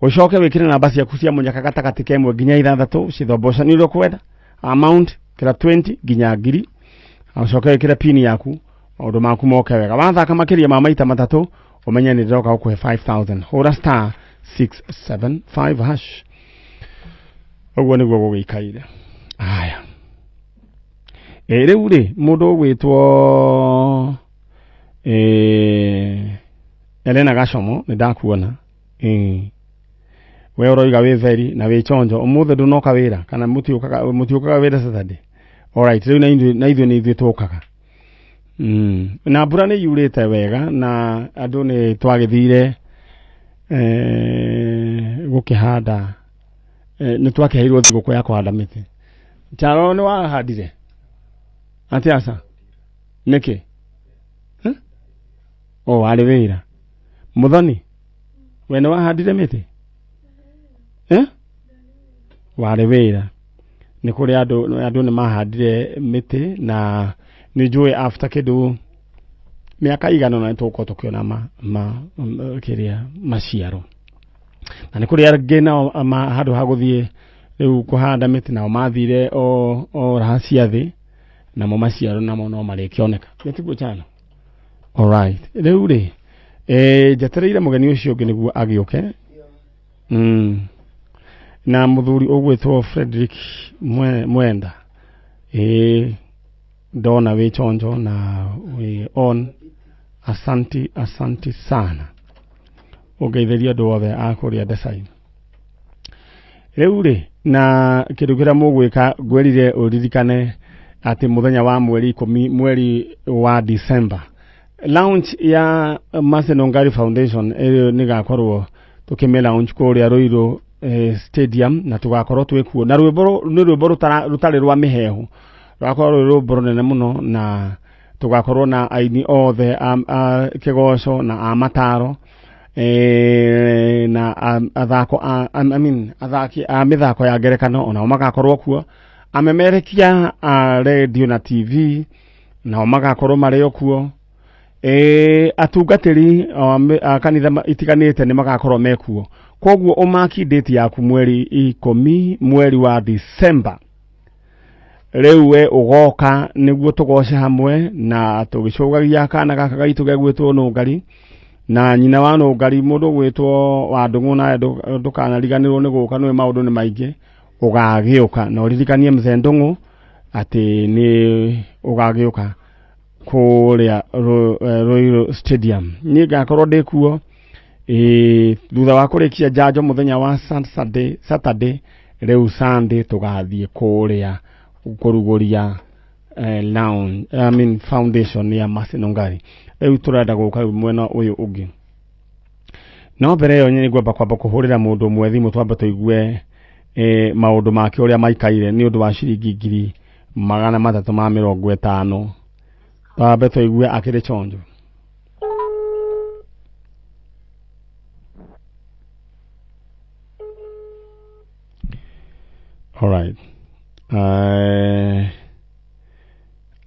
ũcoke wĩkĩre namba ciaku cia mũnyaka gatagatĩ ka ĩmwe nginya ithathatũ, cithomboca nĩ ũrĩa ũkwenda, amount kĩra 20 nginya 1000, ũcoke wĩkĩre pin yaku, maũndũ maku moke wega. Wathaka makĩria ma maita matatũ, ũmenye nĩ ndĩroka gũkũhe 5000. Hũra star 675 hash, ũguo nĩguo gũgĩikaire. Aya, ĩ rĩu rĩ, mũndũ ũgwĩtwo Elena Gacomo, nĩ ndakuona. Ĩ we ũroiga wĩ very na wĩ chonjo, ũmũthĩ ndũnoka wĩra kana mũtiũkaga wĩra Saturday? Alright, rĩu na ithuĩ nĩ ithuĩ tũkaga. Na mbura nĩ yurĩte wega na andũ nĩ twagĩthire gũkĩhanda, nĩ twakĩheirwo thigũkũ ya kũhanda mĩtĩ. Charo nĩ wahandire atĩ aca nĩkĩ? Huh? O warĩ wĩra. Mũthoni, we nĩ wahandire mĩtĩ, eh? Warĩ wĩra. Nĩ kũrĩ andũ nĩ mahandire mĩtĩ, na nĩ njũĩ after kĩndũ mĩaka igana ũna nĩ tũgũkorwo tũkĩona ma kĩrĩa maciaro. Na nĩ kũrĩ angĩ nao handũ ha gũthiĩ rĩu kũhanda mĩtĩ, nao mathire o raha cia thĩ, namo maciaro namo no marĩkĩoneka, nĩ tiguo chano? Alright, rĩu rĩ, njetereire mũgeni ũcio ũngĩ nĩguo agĩũke. Na mũthuri ũgwĩtwo Frederick Mwenda, ĩĩ, ndona wĩ chonjo na wĩ on. Asanti, asanti sana, ũngeithĩria andũ othe a kũrĩa Desain. Rĩu rĩ, na kĩndũ kĩrĩa mũgwĩka, ngwĩrire ũririkane atĩ mũthenya wa mweri 10 mweri wa December, launch ya Mercy Nungari Foundation ĩyo nĩgakorwo tũkĩmĩ launch kũrĩa Ruiru Stadium, na tũgakorwo twĩ kuo na rwĩmbo nĩ rwĩmbo rũtarĩ rwa mĩhehu, rũgakorwo rwĩ rwĩmbo rũnene mũno, na tũgakorwo na aini othe a kĩgoco na a mataro, na athako a, I mean, athaki a mĩthako ya ngerekano onao magakorwo kuo, amemerekia a radio na TV nao magakorwo marĩ o kuo, atungatĩri a kanitha itiganĩte nĩ magakorwo mekuo. Koguo ũmaki date yaku mweri 10 mweri wa December. Rĩu we ũgoka nĩguo tũgoce hamwe na tũgĩcũgagia kana gaka gaitũ gegwĩtwo Nũngari na nyina wa Nũngari, mũndũ ũgwĩtwo wa Ndũng'ũ. Nawe ndũkanariganĩrwo nĩ gũka, nĩwe maũndũ nĩ maingĩ, ũgagĩũka na ũririkanie mzee Ndũng'ũ atĩ nĩ ũgagĩũka kũrĩa Ruiru Stadium. Niĩ ngakorwo ndĩ kuo thutha wa kũrĩkia njanjo mũthenya wa Saturday. Rĩu Sunday tũgathiĩ kũrĩa kũrugũria lounge, I mean foundation ya Mercy Nungari. Rĩu tũrenda gũka rĩu mwena ũyũ ũngĩ, no mbere ĩyo nĩ ngwamba kwamba kũhũrĩra mũndũ ũmwe thimũ, twambe tũigue maũndũ make ũrĩa maikaire nĩ ũndũ wa ciringi 350,000, twambe tũigue akĩrĩ chonjo. Alright.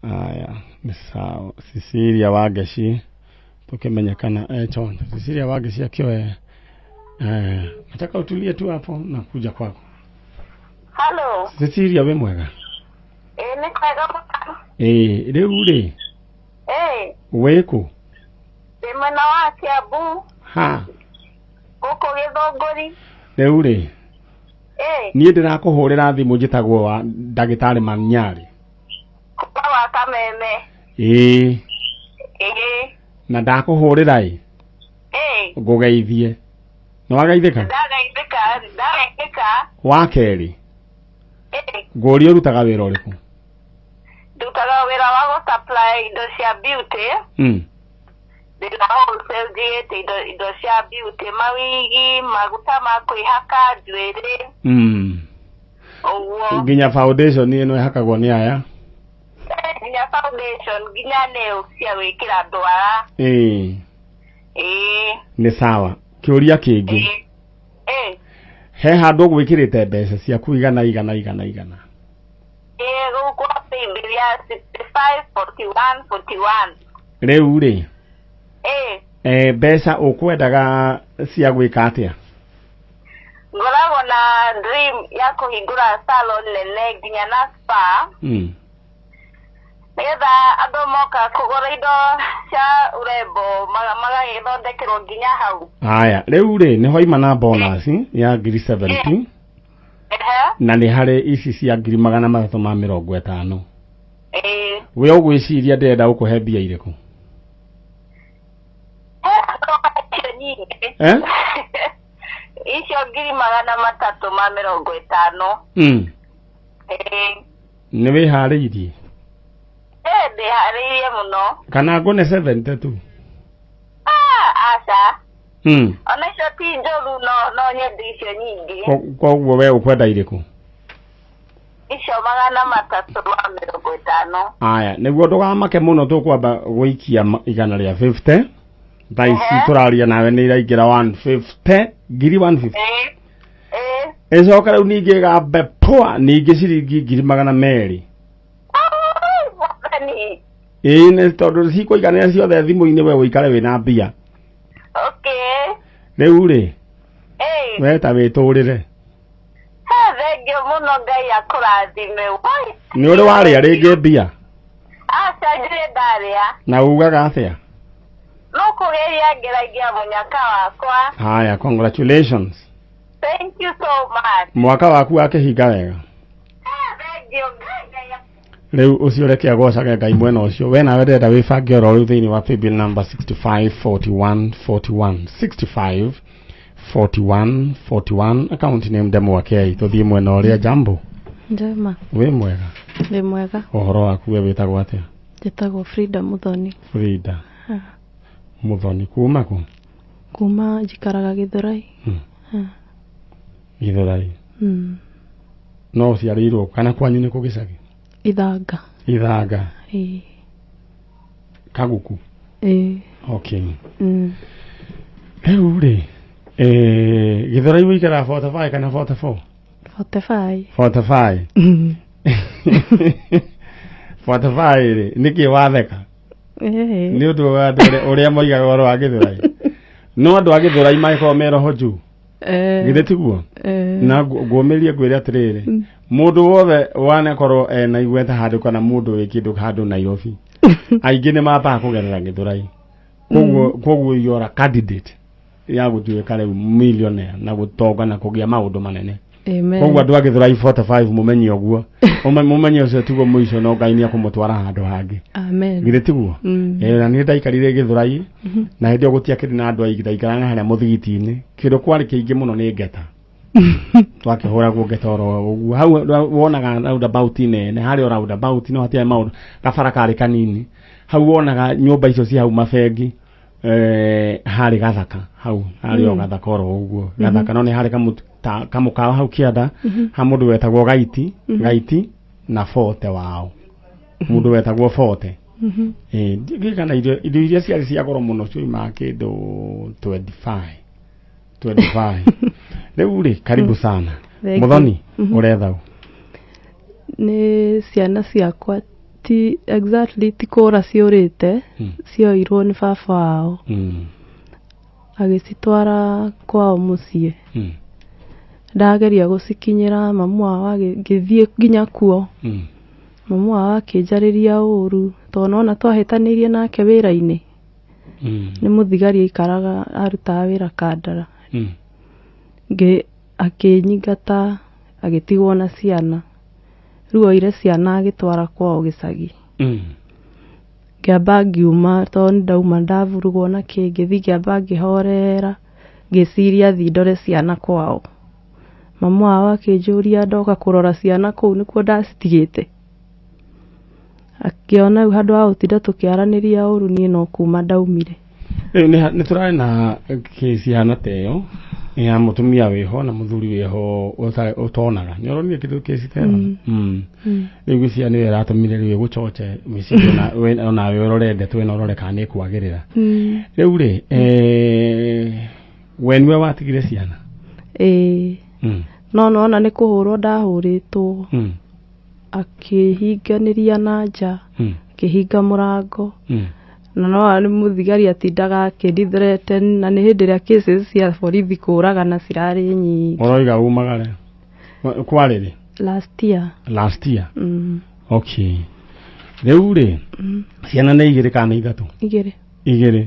Aya, nĩ sawa. Cecilia Wangeci, tukimenye kana chonjo. Cecilia Wangeci akioe, nataka utulie tu hapo na kuja kwako. Halo. Cecilia, we mwega? Ĩ, nĩ kwega mũno. Rĩu rĩ, Ĩ, wĩkũ? Ndĩ mwena wa Kiambu. Ha? Gũkũ Gĩthũngũri. Rĩu rĩ, Ĩ, niĩ ndĩrakũhũrĩra thimũ, njĩtagwo wa ndagĩtarĩ Manyari. Kuma wa Kameme. Ĩĩ. Ĩ. Na ndakũhũrĩra ĩ ngũgeithie. Nĩ wageithĩka? Ndagaithĩka, ndagaithĩka. Wa kerĩ, ngũrie ũrutaga wĩra ũrĩkũ? Ndutaga wĩra wa gũ supply indo cia beauty. Ndĩna wholesale njigĩte indo cia beauty, mawigi, maguta ma kwĩhaka njuĩrĩ. Ũguo. Nginya foundation ĩno ĩhakagwo nĩ aya? Nginya foundation, nginya nails cia gwĩkĩra ndwara. Ĩĩ. Ĩĩ. Nĩ sawa. Kĩũria kĩngĩ. Ĩĩ. He handũ ũgwĩkĩrĩte mbeca ciaku igana igana igana igana. Ĩĩ, gũkũ paybill ya 65 41 41. Rĩu rĩ, Ĩĩ. Mbeca ũkwendaga cia gwĩka atĩa? Ngoragwo na dream ya kũhingũra salon nene nginya na spa. Nĩgetha andũ moka kũgũra indo cia urembo magagĩthondekerwo nginya hau. Haya, rĩu rĩ, nĩ hoima na bonus ya ngiri 70. Na nĩ harĩ ici cia ngiri 350. We ũgwĩciria ndĩrenda gũkũhe mbia irĩkũ? Icio nyingĩ. Icio ngiri 350. Nĩ wĩharĩirie? Ndĩharĩirie mũno. Kana ngũne 70 tu? Aca. Ona icio ti njũru, no nyende icio nyingĩ. Koguo we ũkwenda irĩkũ? Icio 350. Aya, nĩguo ndũgamake mũno tũkwamba gũikia 150. Thaa ici tũraria nawe nĩ iraingĩra 150, ngiri 150. Ĩcoka rĩu ningĩ ĩgambe poa ningĩ ciringi ngiri 200. Mwathani. Ĩĩ, nĩ tondũ cikũiganĩra ciothe thimũ-inĩ we ũikare wĩna mbia. Okay. Rĩu rĩ, we ta wĩtũrĩre. Thengio mũno, Ngai akũrathime. Woi. Nĩ ũrĩ warĩa rĩngĩ mbia? Aca, ndirĩ ndarĩa. Na ugaga atĩa? No kũgeria ngeragia mũnyaka wakwa. Haya, congratulations. Thank you so much. Mwaka waku wakĩhinga wega. Thengio Ngai. Rĩu ũcio reke agocage Ngai mwena ũcio. We nawe ndĩrenda wĩbange oro rĩu thĩinĩ wa paybill number 65 41 41 65 41 41, account name Ndemwa K. Tũthiĩ mwena ũrĩa. Jambo. Njema. Wĩ mwega? Ndĩ mwega. Ũhoro waku, we wĩtagwo atĩa? Njĩtagwo Frida Muthoni. Frida Muthoni, kuma kũ? Kuma njikaraga Gĩthũrai. Gĩthũrai? No ũciarĩirwo kana kwanyu nĩ kũ gĩcagi? Ithanga. Ithanga? Ĩĩ. Kaguku? Ĩĩ. Okay. Rĩu rĩ, Gĩthũrai wĩikaraga 45 kana 44? 45. 45. 45 rĩ, nĩkĩ watheka? Ĩĩ. Nĩ ũndũ wa andũ ũrĩa moigaga ũhoro wa Gĩthũrai, no andũ a Gĩthũrai mangĩkorwo me roho juu. Githĩ tiguo? Na ngũmĩrie ngwĩre atĩrĩrĩ, mũndũ wothe wanakorwo ena igweta handũ kana mũndũ wĩ kĩndũ handũ Nairobi, aingĩ nĩ mambaga kũgerera Gĩthũrai. Koguo you are a candidate ya gũtuĩka rĩu millionaire na gũtonga na kũgĩa maũndũ manene. Amen. Koguo andũ a Gĩthũrai 45 mũmenye ũguo. Mũmenye ũcio tiguo mũico, no Ngai nĩ ekũmũtwara handũ hangĩ. Amen. Githĩ tiguo? Mm. Eh, na niĩ ndaikarire Gĩthũrai na hĩndĩ ĩyo gũtiakĩrĩ na andũ aingĩ, ndaikaraga harĩa mũthigiti-inĩ, kĩndũ kwarĩ kĩingĩ mũno nĩ ngeta, twakĩhũragwo ngeta oro ũguo. Hau wonaga roundabout nene harĩa, o roundabout no hatiarĩ maũndũ, gabara karĩ kanini hau, wonaga nyũmba icio cia hau mabengi, harĩ gathaka hau harĩ o gathaka oro ũguo gathaka, no nĩ harĩ kamũkawa hau kĩanda ha mũndũ wetagwo Gaiti. Gaiti na Forte wao, mũndũ wetagwo Forte. Ndiũĩ irio iria ciarĩ cia goro mũno cioimaga kĩndũ 25 25. Rĩu rĩ, karibu sana. Thank you. Mũthoni, ũretha ũ? Nĩ ciana ciakwa, ti exactly ti kũra ciũrĩte, cioirwo nĩ baba wao agĩcitwara kwao mũciĩ. Ndageria gũcikinyĩra mamu wao, ngĩthiĩ nginya kuo, mamu wao akĩnjarĩria ũru tondũ nona twahĩtanĩirie nake wĩra-inĩ. Nĩ mũthigari aikaraga, arutaga wĩra Kandara. Akĩnyingata agĩtigwo na ciana, rĩu oire ciana agĩtwara kwao gĩcagi. Ngĩamba ngiuma tondũ nĩ ndauma ndavurugwo na kĩ, ngĩthiĩ ngĩamba ngĩhorera, ngĩciria thiĩ ndore ciana kwao. Mamu wao akĩnjũria ndoka kũrora ciana kũu nĩkuo ndacitigĩte. Akĩona rĩu handũ ha gũtinda tũkĩaranĩria ũru niĩ no kuma ndaumire. Rĩu nĩ tũrarĩ na kĩci hana ta ĩyo ya mũtumia wĩho na mũthuri wĩho ũtonaga. Nĩ ũronire kĩndũ kĩci ta ĩyo? Rĩu ngwĩciria nĩyo ĩratũmire rĩu ĩgũchoche meciria onawe ũrore ndeto ĩno ũrore kana nĩ ĩkwagĩrĩra. Rĩu rĩ, we nĩwe watigire ciana? Ĩĩ. No nona nĩ kũhũrwo ndahũrĩtwo. Akĩhinganĩria na nja, akĩhinga mũrango. Na no nĩ mũthigari atindaga akĩndithreaten, na nĩ hĩndĩ ĩrĩa cases cia borithi kũragana cirarĩ nyingĩ. Ũroiga umagare kwarĩ rĩ? Last year. Last year. Okay, rĩu rĩ, ciana nĩ igĩrĩ kana nĩ ithatũ? Igĩrĩ. Igĩrĩ.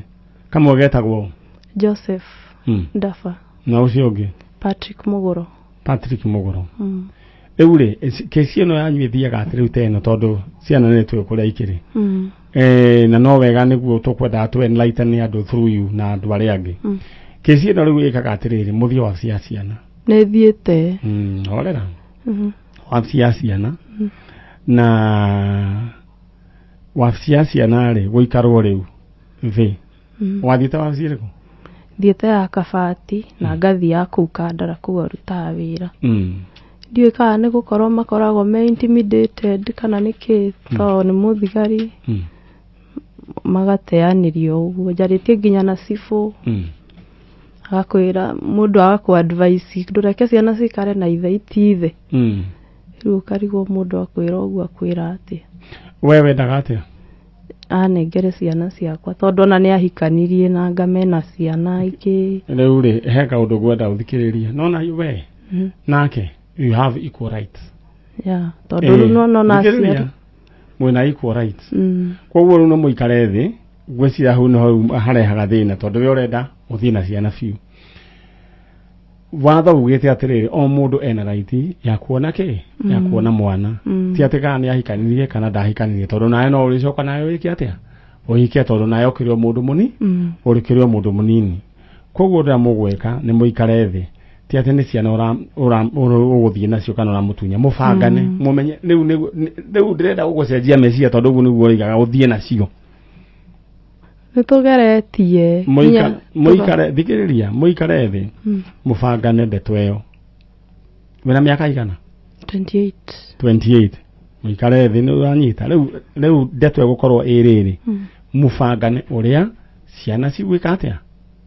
Kamwe getagwo? Joseph Dafa. Na ũcio ũngĩ? Patrick Muguro. Patrick Muguro. Rĩu rĩ, kesi ĩno yanyu ĩthiaga atĩ rĩu ta ĩno, tondũ ciana nĩ tũĩ kũrĩa ikĩrĩ. Na no wega nĩguo tũkwendaga tũ enlighten andũ through you na andũ arĩa angĩ. Kesi ĩno rĩu ĩkaga atĩrĩrĩ, mũthiĩ wabici ya ciana. Nĩ thiĩte. Horera. Wabici ya ciana, na wabici ya ciana rĩ, gũikarwo rĩu thĩ. Wathiĩte wabici ĩrĩkũ? Thiĩte ya Kabati na ngathiĩ ya kũu Kandara kũu arutaga wĩra. Ndiũĩ kana nĩ gũkorwo makoragwo me intimidated kana nĩ kĩ, tondũ nĩ mũthigari. Magateanĩrio ũguo. Njarĩtie nginya na cibũ. Agakwĩra mũndũ agakũ advice ndũreke ciana cikare na ithe itithe. Rĩu ũkarigwo mũndũ akwĩra ũguo akwĩra atĩa. We wendaga atĩa? Anengere ciana ciakwa, tondũ ona nĩ ahikanirie na anga mena ciana ingĩ. Rĩu rĩ, he kaũndũ ngwenda ũthikĩrĩrie. Nona we nake you have equal rights. Yeah, tondũ rĩu no nona Thikĩrĩria. aciari Mwĩna equal rights. Koguo rĩu no mũikare thĩ. Ngwĩciria hau nĩho harehaga thĩna, tondũ we ũrenda ũthiĩ na ciana biũ. Watho ugĩte atĩrĩrĩ, o mũndũ ena right ya kuona kĩ, ya kuona mwana. Ti atĩ kana nĩ ahikanirie kana ndahikanirie, tondũ nawe no ũrĩcoka nawe wĩke atĩa, ũhike, tondũ nawe ũkĩrĩ o mũndũ mũni, ũrĩkĩrĩ o mũndũ mũnini. Koguo ũrĩa mũgwĩka nĩ mũikare thĩ, ti atĩ nĩ ciana ũgũthiĩ nacio kana ũramũtunya. Mũbangane, mũmenye rĩu rĩu ndĩrenda gũgũcenjia meciria, tondũ ũguo nĩguo ũroigaga ũthiĩ nacio. Nĩ tũgeretie. Mũikare, thikĩrĩria, mũikare thĩ, mũbangane ndeto ĩyo. Wĩna mĩaka igana? 28. 28. Mũikare thĩ, nĩ ũranyita? Rĩu ndeto ĩgũkorwo ĩ rĩrĩ, mũbangane ũrĩa ciana cigwĩka atĩa,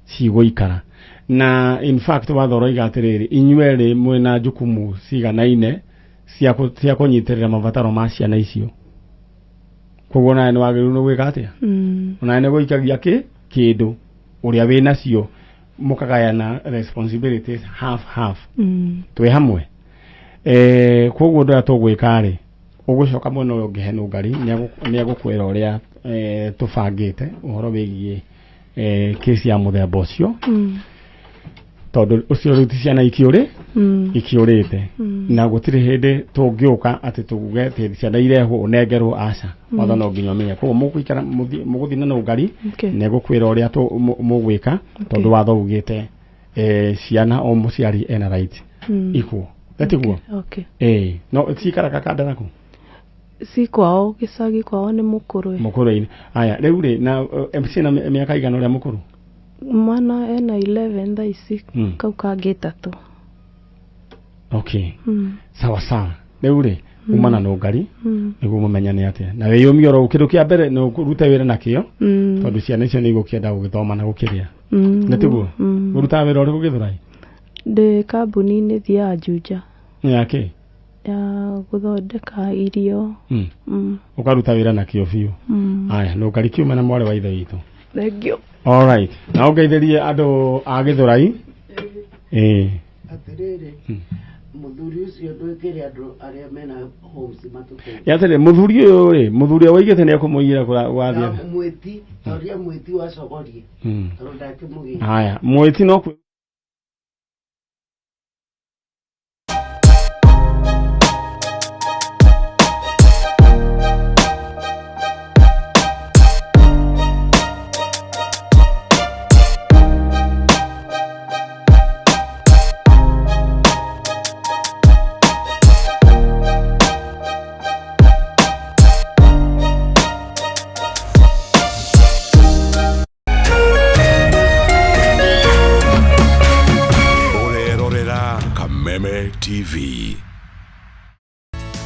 cigũikara. Na in fact watho ũroiga atĩrĩrĩ, inyuerĩ mwĩna jukumu ciganaine cia kũnyitĩrĩra mabataro ma ciana icio. Koguo nawe nĩ wagĩrĩirwo nĩ gwĩka atĩa? Onawe nĩ gũikagia kĩ kĩndũ ũrĩa wĩ nacio, mũkagayana responsibilities half half. Twĩ hamwe? Koguo ũndũ ũrĩa tũgwĩka rĩ, ũgũcoka mwena ũyũ ũngĩ he Nũngari, nĩ egũkwĩra ũrĩa tũbangĩte ũhoro wĩgiĩ kesi ya mũthemba ũcio, tondũ ũcio rĩu ti ciana ikĩũrĩ ikĩũrĩte. Na gũtirĩ hĩndĩ tũngĩũka atĩ tuge atĩ ciana irehwo ũnengerwo, aca. Watho no nginya ũmenye. Koguo mũgũikara mũgũthiĩ na Nũngari, nĩ egũkwĩra ũrĩa mũgwĩka, tondũ watho ugĩte ciana o mũciari ena right equal. Etiguo? Okay. No cikaraga Kandara kũ? Ci kwao gĩcagi, kwao nĩ Mũkũrwe. Mũkũrwe-inĩ. Aya, rĩu rĩ, na ciĩna mĩaka igana ũrĩa mũkũrũ? Mwana ena 11 thaa ici. Kau kangĩ 3. Okay. Sawa sawa. Rĩu rĩ, uma na Nũngari nĩguo mũmenyane atĩa, na wĩyũmie oro kĩndũ kĩa mbere nĩ ũrute wĩra na kĩo, tondũ ciana icio nĩ igũkĩenda gũgĩthoma na gũkĩrĩa. Nĩ tiguo? Ũrutaga wĩra ũrĩkũ Gĩthũrai? Ndĩ kambuni-inĩ thiaga Juja. Nĩ ya kĩ? Ya gũthondeka irio. Ũkaruta wĩra na kĩo biũ. Aya, Nũngari kiuma na mwarĩ wa ithe witũ. Thank you. Alright, na ũngeithĩrie andũ a Gĩthũrai, ĩĩ. Atĩrĩrĩ, mũthuri ũcio, ndwĩkĩre andũ arĩa mena homes matũteithie. Atĩrĩ, mũthuri ũyũ rĩ, mũthuri ũrĩa waigĩte nĩ ekũmũiyĩra gwathiĩ. Na mwĩti toria mwĩti wa cogorie, tondũ ndakĩmũgĩra. Haya, mwĩti no TV.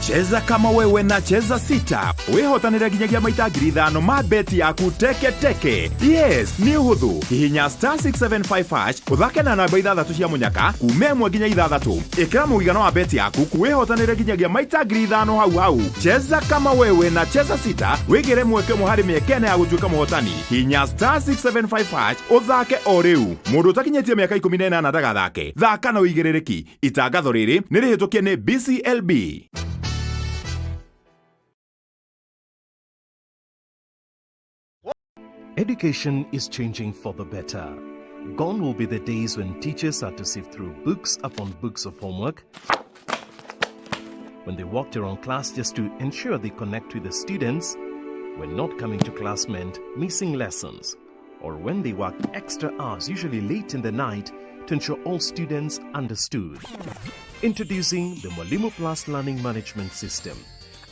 Cheza kama wewe na Cheza Sita wihotanire nginyagia maita 5,000 ma beti yaku teke teke. Yes, ni uhuthu. Hihinya star 675 hash uthake na namba 6 cia munyaka kuma 1 nginya 6. Ikira mũigana wa beti yaku wihotanire nginyagia maita 5,000 hau hau. Cheza kama wewe na Cheza Sita wigire mweke ũmwe harĩ mĩeke ĩna ya gũtuĩka mũhotani. Hihinya star 675 hash uthake o rĩu. Mũndũ ũtakinyĩtie mĩaka 18 ndagathake. Thaka na ũigĩrĩrĩki. Itangatho rĩrĩ nĩ rĩhĩtũkie nĩ BCLB. Education is changing for the better. Gone will be the days when teachers had to sift through books upon books of homework, when they walked around class just to ensure they connect with the students, when not coming to class meant missing lessons, or when they worked extra hours, usually late in the night, to ensure all students understood. Introducing the Mwalimu Plus Learning Management System,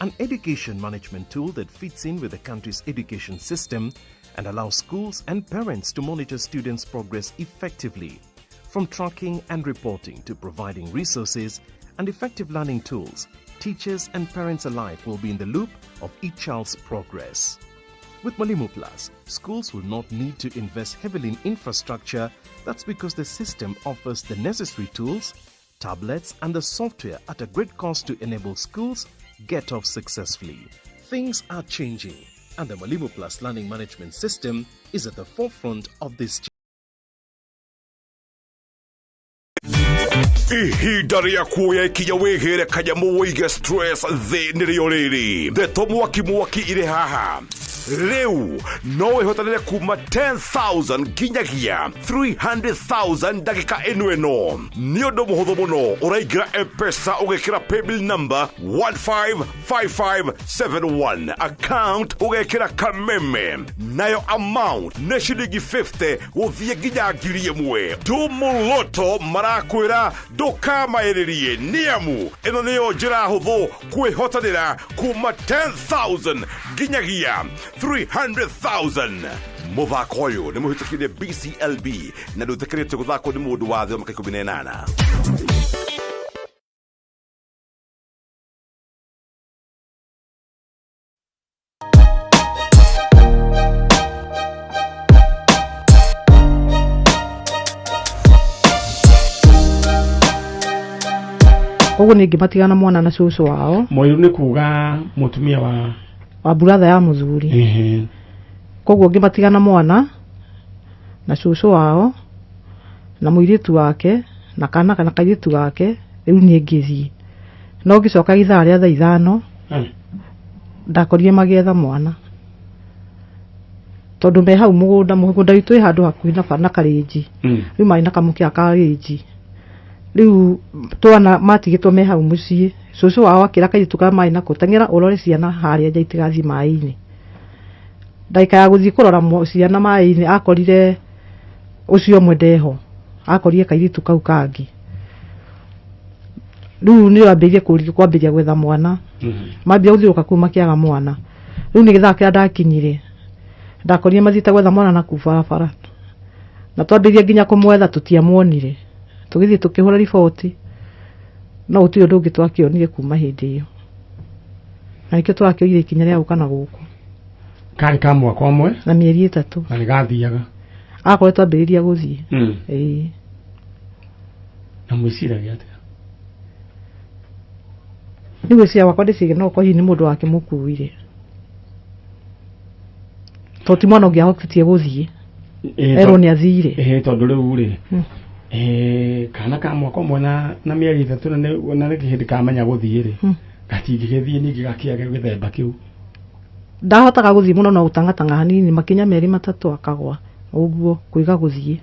an education management tool that fits in with the country's education system and allows schools and parents to monitor students' progress effectively. From tracking and reporting to providing resources and effective learning tools, teachers and parents alike will be in the loop of each child's progress. With Mwalimu Plus, schools will not need to invest heavily in infrastructure. That's because the system offers the necessary tools, tablets, and the software at a great cost to enable schools get off successfully. Things are changing, and the Mwalimu Plus Learning Management System is at the forefront of this change. Ihinda rĩa kuoya ikinya wĩgĩre kanyamũ wĩige stress thĩ nĩrĩo rĩrĩ. Ndeto mwaki mwaki irĩ haha. Rĩu no wĩhotanĩre kuma 10,000 nginyagia 300,000 ndagĩka ĩno ĩno. Nĩ ũndũ mũhũthũ mũno, ũraingĩra M-Pesa ũgekĩra paybill number 155571, account ũgekĩra Kameme, nayo amount nĩ ciringi 50 gũthiĩ nginya 1,000. Tumuloto marakwĩra ndũkamaĩrĩrie nĩamu ĩno nĩyo njĩra hũthũ kwĩhotanĩra kuma 10,000 nginyagia 300,000. Mũthako ũyũ nĩ mũhĩtũkire BCLB na ndũĩtĩkĩrĩtio gũthakwo nĩ mũndũ wa thĩ wa mĩaka 18. Koguo nĩ ngĩmatigana mwana na cũcũ wao. Mũiru nĩ kuga mũtumia wa buratha ya mũthuri. Koguo ngĩmatigana mwana na cũcũ wao na mũirĩtu wake na kana kana kairĩtu gake, rĩu niĩ ngĩthiĩ. No ngĩcoka ithaa rĩa thaa 5 ndakorire magĩetha mwana, tondũ me hau mũgũnda witũ wĩ handũ hakuhĩ na karĩnji. Rĩu marĩ na kamũkĩa ka rĩnji. Rĩu twana matigĩtwo me hau mũciĩ. Cũcũ wao akĩra kairĩtu karĩa marĩ nako, teng'era ũrore ciana harĩa nja itigathiĩ maĩ-inĩ. Ndagĩka ya gũthiĩ kũrora ciana maĩ-inĩ akorire ũcio ũmwe ndeho, akorire kairĩtu kau kangĩ. Rĩu nĩ ambĩrĩirie kwambĩrĩria gwetha mwana. Mambia gũthiũrũrũka kũu makĩaga mwana. Rĩu nĩ gĩthaa kĩrĩa ndakinyire, ndakorire mathiĩte gwetha mwana na kũu barabara. Na twambĩrĩria nginya kũmwetha tũtiamuonire. Tũgĩthiĩ tũkĩhũra riboti, no gũtirĩ ũndũ ũngĩ twakĩonire kuma hĩndĩ ĩyo. Na nĩkĩo tũrakĩoire ikinya rĩa gũka na gũkũ. Karĩ ka mwaka ũmwe na mĩeri 3 na nĩgathiaga. Akoretwo ambĩrĩria gũthiĩ. Ĩĩ. Na mwĩciragia atĩa? Rĩu gwĩciria gwakwa ndĩciria no ũkorwo hihi nĩ mũndũ wakĩmũkuire, tondũ ti mwana ũngĩahotithie gũthiĩ erwo nĩ athire. Tondũ rĩu rĩ kana ka mwaka ũmwe na mĩeri 3 na nĩ hĩndĩ kamenya gũthiĩ rĩ, gatingĩgĩthiĩ ningĩ gakĩage gĩthemba kĩu. Ndahotaga gũthiĩ mũno no gũtangatanga hanini, makinya merĩ matatũ akagwa ũguo kũiga gũthiĩ.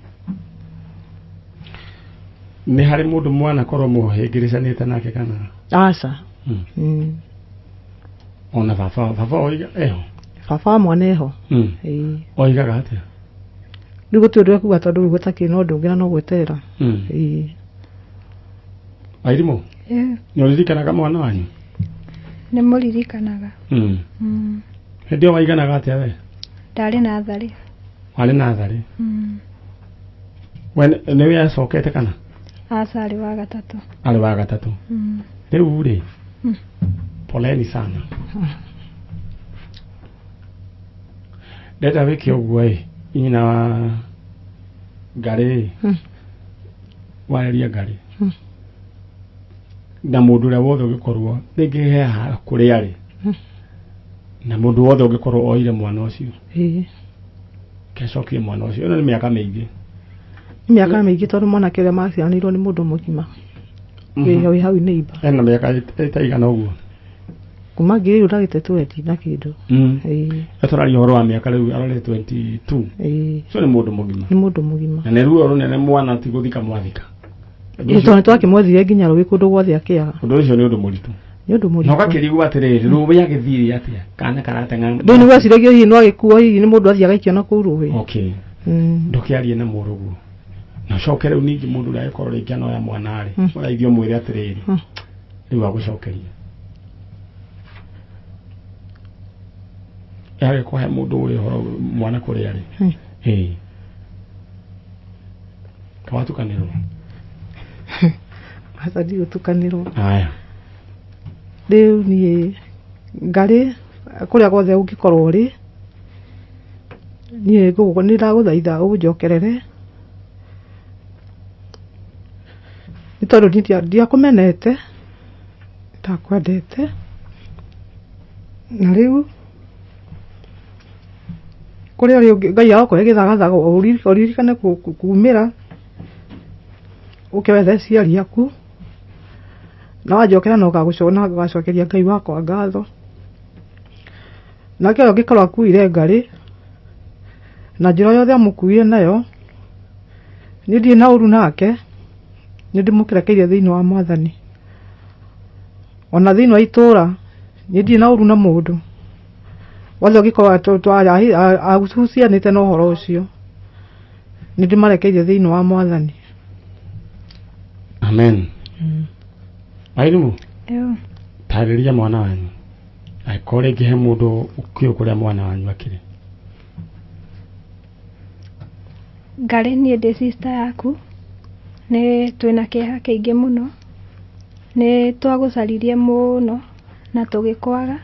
Nĩ harĩ mũndũ mwana korwo mũhĩngĩrĩcanĩte nake kana? Aca. Ona baba oiga eho? Baba wa mwana eho. Ĩĩ. Oigaga atĩa? Rĩu gũtirĩ ũndũ ekuga tondũ rĩu gũtakĩrĩ na ũndũ ũngĩ na no gweterera. Ĩĩ. Airimũ? Nĩ ũririkanaga mwana wanyu? Nĩ mũririkanaga. Hĩndĩ ĩyo waiganaga atĩa we? Ndarĩ natharĩ. Warĩ natharĩ? We nĩwe acokete kana? Aca, arĩ wa gatatũ. Arĩ wa gatatũ. Rĩu rĩ, poleni sana. Ndenda wĩke ũguo ĩ, nyina wa Ngarĩ, warĩria Ngarĩ na mũndũ ũrĩa wothe ũngĩkorwo rĩngĩ he haha kũrĩa arĩ, na mũndũ wothe ũngĩkorwo oire mwana ũcio, kecokie mwana ũcio. Ĩno nĩ mĩaka mĩingĩ. Nĩ mĩaka mĩingĩ, tondũ mwanake ũrĩa maciaranĩirwo nĩ mũndũ mũgima wĩ hau neighbor. Ena mĩaka ĩtaigana ũguo. Kuma ngiri ndagĩte 20 na kĩndũ. Tũraria ũhoro wa mĩaka rĩu arorete 22. Ũcio nĩ mũndũ mũgima. Nĩ mũndũ mũgima. Na nĩ ruo rũnene, mwana ti gũthika mwathika. Ĩĩ, tondũ nĩtwakĩmwethire nginya rũĩ kũndũ guothe akĩaga. Ũndũ ũcio nĩ ũndũ mũritũ. Nĩ ũndũ Na mũritũ. ũgakĩrigwo atĩrĩrĩ, rũĩ agĩthire atĩa kana karateng'a? Rĩu nĩ gweciragia hihi no agĩkuo, hihi nĩ mũndũ athiĩ agaikia na kũu rũĩ. Okay, ndũkĩarie na mũrũguo na ũcoke rĩu ningĩ mũndũ ũrĩa agĩkorwo rĩngĩ anoya mwana rĩ, ũraithio mwĩre atĩrĩrĩ, rĩu agũcokeria agĩkũhe mũndũ ũyũ ũhoro mwana kũrĩa rĩ. Ĩĩ, kawatukanĩrwo. Aca, ndigũtukanĩrwo. Aya. Rĩu niĩ Ngarĩ, kũrĩa guothe ũngĩkorwo ũrĩ, niĩ nĩ ndagũthaitha ũnjokerere, nĩ tondũ niĩ ndiakũmenete, ndakwendete. Na rĩu kũrĩa ũrĩ, Ngai agũkũhe gĩthagathaga, ũririkane kumĩra ũke wethe aciari aku, na wanjokera na ũgacokeria Ngai wakwa ngatho. Nake ũyũ angĩkorwo akuire Ngarĩ na njĩra o yothe amũkuire nayo, niĩ ndirĩ na ũru nake, nĩ ndĩmũkerekeire thĩinĩ wa Mwathani. Ona thĩinĩ wa itũra niĩ ndirĩ na ũru na mũndũ wothe ũngĩkorwo ahucianĩte na ũhoro ũcio, nĩ ndĩmarekeire thĩinĩ wa Mwathani. Amen. Mairimũ. Ĩyo. Tarĩria mwana wanyu, angĩkorwo rĩngĩ he mũndũ ũkĩũĩ kũrĩa mwana wanyu akĩrĩ. Ngarĩ, niĩ ndĩ sister yaku, nĩ twĩna kĩeha kĩingĩ mũno. Nĩ twagũcaririe mũno na tũgĩkwaga,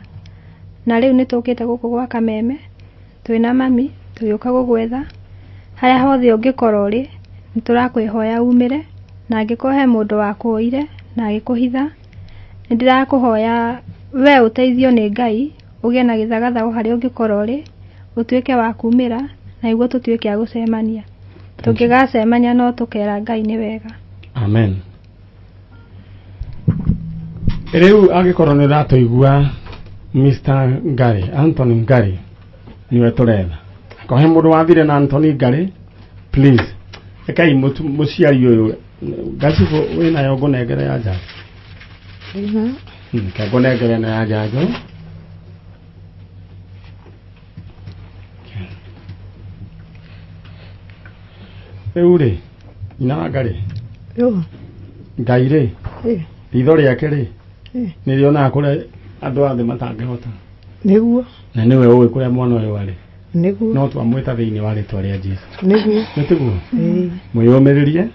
na rĩu nĩ tũkĩte gũkũ gwa Kameme twĩna mami, tũgĩũka gũgwetha. Harĩa hothe ũngĩkorwo ũrĩ, nĩ tũrakwĩhoya umĩre, na angĩkorwo he mũndũ wakũire na agĩkũhitha, nĩ ndĩrakũhoya we ũteithio nĩ Ngai, ũgĩe na gĩthagathago harĩa ũngĩkorwo ũrĩ, ũtuĩke wa kumĩra na nĩguo tũtuĩke a gũcemania. Tũngĩgacemania no tũkera Ngai nĩ wega. Amen. Rĩu angĩkorwo nĩ ũratũigua, Mr Ngari, Anthony Ngari nĩwe tũretha. Akorwo he mũndũ wathire na Anthony Ngari, please ekai mũciari ũyũ ngacibũ wĩnayo ngũnengere ya njanjo. Ke ngũnengere ĩno ya njanjo. Rĩu rĩ, nyina wa Ngarĩ, Yo. Ngai rĩ, ritho rĩake rĩ, nĩ rĩonaga kũrĩa andũ othe matangĩhota. Nĩguo. Na nĩwe ũĩ kũrĩa mwana ũyũ arĩ. Nĩguo. No twamwĩta thĩinĩ wa rĩtwa rĩa Jesu. Nĩguo. Nĩ tiguo? Mwĩyũmĩrĩrie.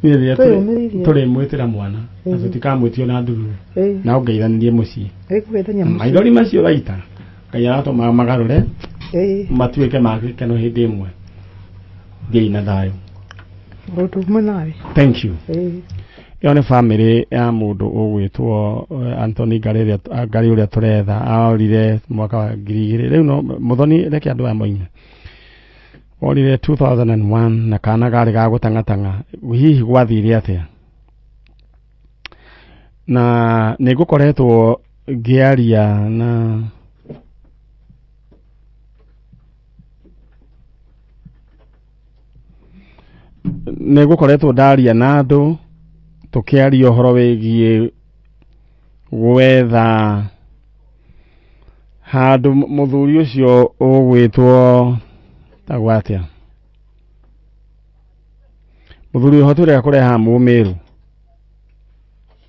Niĩ rĩrĩa Twĩyũmĩrĩirie. tũrĩmwĩtĩra mwana na tũtikamwĩtio na ndururu, na ũngeithanĩrie mũciĩ. Ĩkũgeithania mũciĩ. Maithori macio ũraita, Ngai aratũma magarũre matuĩke ma gĩkeno hĩndĩ ĩmwe. Thiĩi na thayũ. Ũndũ ũmwe nawe. Thank you. Ĩyo nĩ bamĩrĩ ya mũndũ ũgwĩtwo Anthony Ngarĩ Ngarĩ ũrĩa tũretha, orire mwaka wa 2000. Rĩu no mũthoni, reke andũ aya moime. Orire 2001 na kana karĩ ga gũtang'atang'a. Hihi gwathire atĩa? Na nĩ ngũkoretwo ngĩaria na nĩ ngũkoretwo ndaria na andũ, tũkĩaria ũhoro wĩgiĩ gwetha handũ mũthuri ũcio ũgwĩtwo tagwo atĩa, mũthuri ũcio tũrĩa kũreha mũmĩru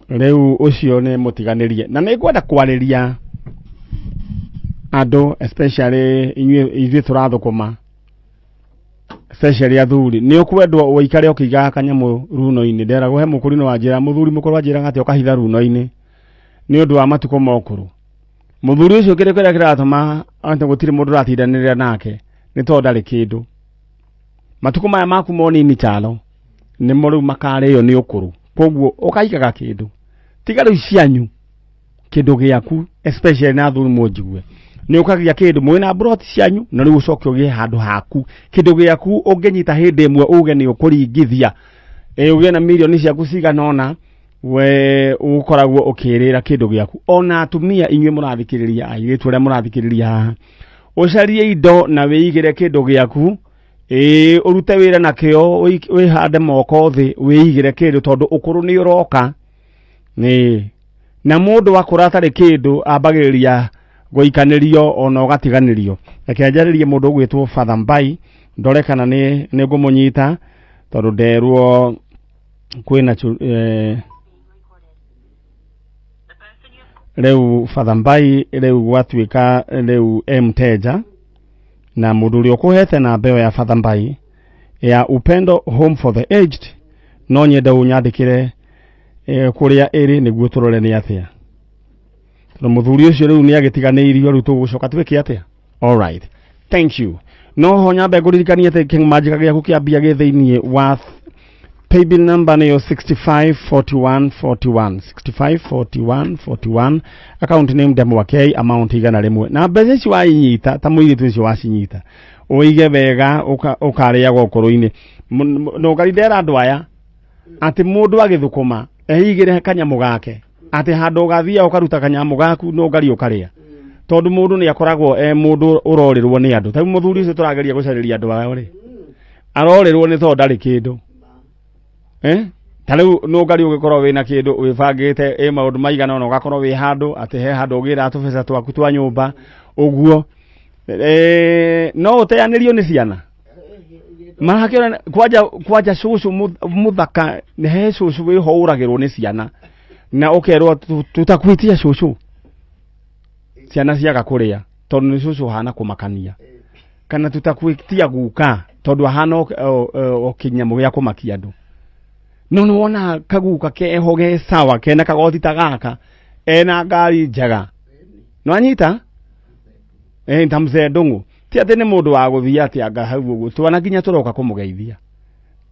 rĩu ũcio nĩ mũtiganĩrie. Na nĩ ngwenda kwarĩria andũ, especially inyuĩ, ithuĩ tũrathũkũma. Especially athuri nĩ ũkwendwo ũikare ũkĩigaga kanyamũ runo-inĩ. Nderagwo he mũkũrinũ wa njĩra, mũthuri mũkũrũ wanjĩraga atĩ ũkahitha runo-inĩ nĩ ũndũ wa matukũ ma ũkũrũ. Mũthuri ũcio kĩrĩa kĩrĩa kĩratũma atĩ gũtirĩ mũndũ ũratindanĩrĩra nake nĩ tondũ ndarĩ kĩndũ. Matukũ maya maku monini chalo nĩmo rĩu makarĩo nĩ ũkũrũ, koguo ũkaigaga kĩndũ tiga rĩu cianyu, kĩndũ gĩaku, especially na athuri mũnjigue, nĩ ũkagia kĩndũ mwĩna mburoti cianyu, na rĩu ũcoke ũgĩe handũ haku kĩndũ gĩaku ũngĩnyita hĩndĩ ĩmwe uge nĩ ũkũringithia, ĩ ũgĩe na mirioni ciaku cigana ũna, we ũkoragwo ũkĩrĩra kĩndũ gĩaku. Ona atumia inyuĩ mũrathikĩrĩria, airĩtu arĩa mũrathikĩrĩria haha, ũcarie indo na wĩigĩre kĩndũ gĩaku, ĩĩ ũrute wĩra nakĩo, wĩhande moko thĩ, wĩigĩre kĩndũ, tondũ ũkũrũ nĩ ũroka. Nĩ na mũndũ akũra atarĩ kĩndũ ambagĩrĩria gũikanĩrio ona ũgatiganĩrio. Reke njarĩrie mũndũ ũgwĩtwo Father Mbai, ndore kana nĩ ngũmũnyita, tondũ nderwo kwĩna rĩu Father Mbai rĩu gwatuĩka rĩu e mteja, na mũndũ ũrĩa ũkũhete namba ĩyo ya Father Mbai ya Upendo Home for the Aged, no nyende ũnyandĩkĩre kũrĩa ĩrĩ nĩguo tũrore nĩ atĩa, tondũ mũthuri ũcio rĩu nĩ agĩtiganĩirio, rĩu tũgũcoka twĩke atĩa? All right, thank you. No ho nyambe ngũririkanie atĩ kĩmanjĩka gĩaku kĩambia gĩ thĩinĩ wa paybill number nĩyo 654141, 654141, account name Ndemwa K, amount 100. Na mbeca ici wainyita ta mũirĩtu ũcio wacinyita, ũige wega, ũkarĩagwo ũkũrũ-inĩ. No ngari ndera andũ aya atĩ mũndũ agĩthũkũma eigĩre kanyamũ gake, atĩ handũ ũgathiaga ũkaruta kanyamũ gaku no ngari ũkarĩa, tondũ mũndũ nĩ akoragwo e mũndũ ũrorĩrwo nĩ andũ. Ta rĩu mũthuri ũcio tũrageria gũcarĩria andũ aya rĩ, arorĩrwo nĩ tondũ ndarĩ kĩndũ. Ta rĩu no ngari ũgĩkorwo wĩna kĩndũ wĩbangĩte ĩ maũndũ maigana ũna, ũgakorwo wĩ handũ atĩ he handũ ũgĩraga tũbeca twaku twa nyũmba ũguo, no ũteanĩrio nĩ ciana marakĩona kwanja cũcũ mũthaka, nĩ he cũcũ wĩho ũragĩrwo nĩ ciana na ũkerwo tũtakwĩtia cũcũ, ciana ciaga kũrĩa tondũ nĩ cũcũ ũhana kũmakania, kana tũtakwĩtia guka tondũ ahana o kĩnyamũ gĩa kũmakia andũ. No nĩ wona kaguka keho ge sawa, kena kagoti ta gaka, ena ngari njega, no anyita ta mzee Ndung'u, ti atĩ nĩ mũndũ wa gũthiĩ atĩ anga hau ũguo twana nginya tũroka kũmũgeithia,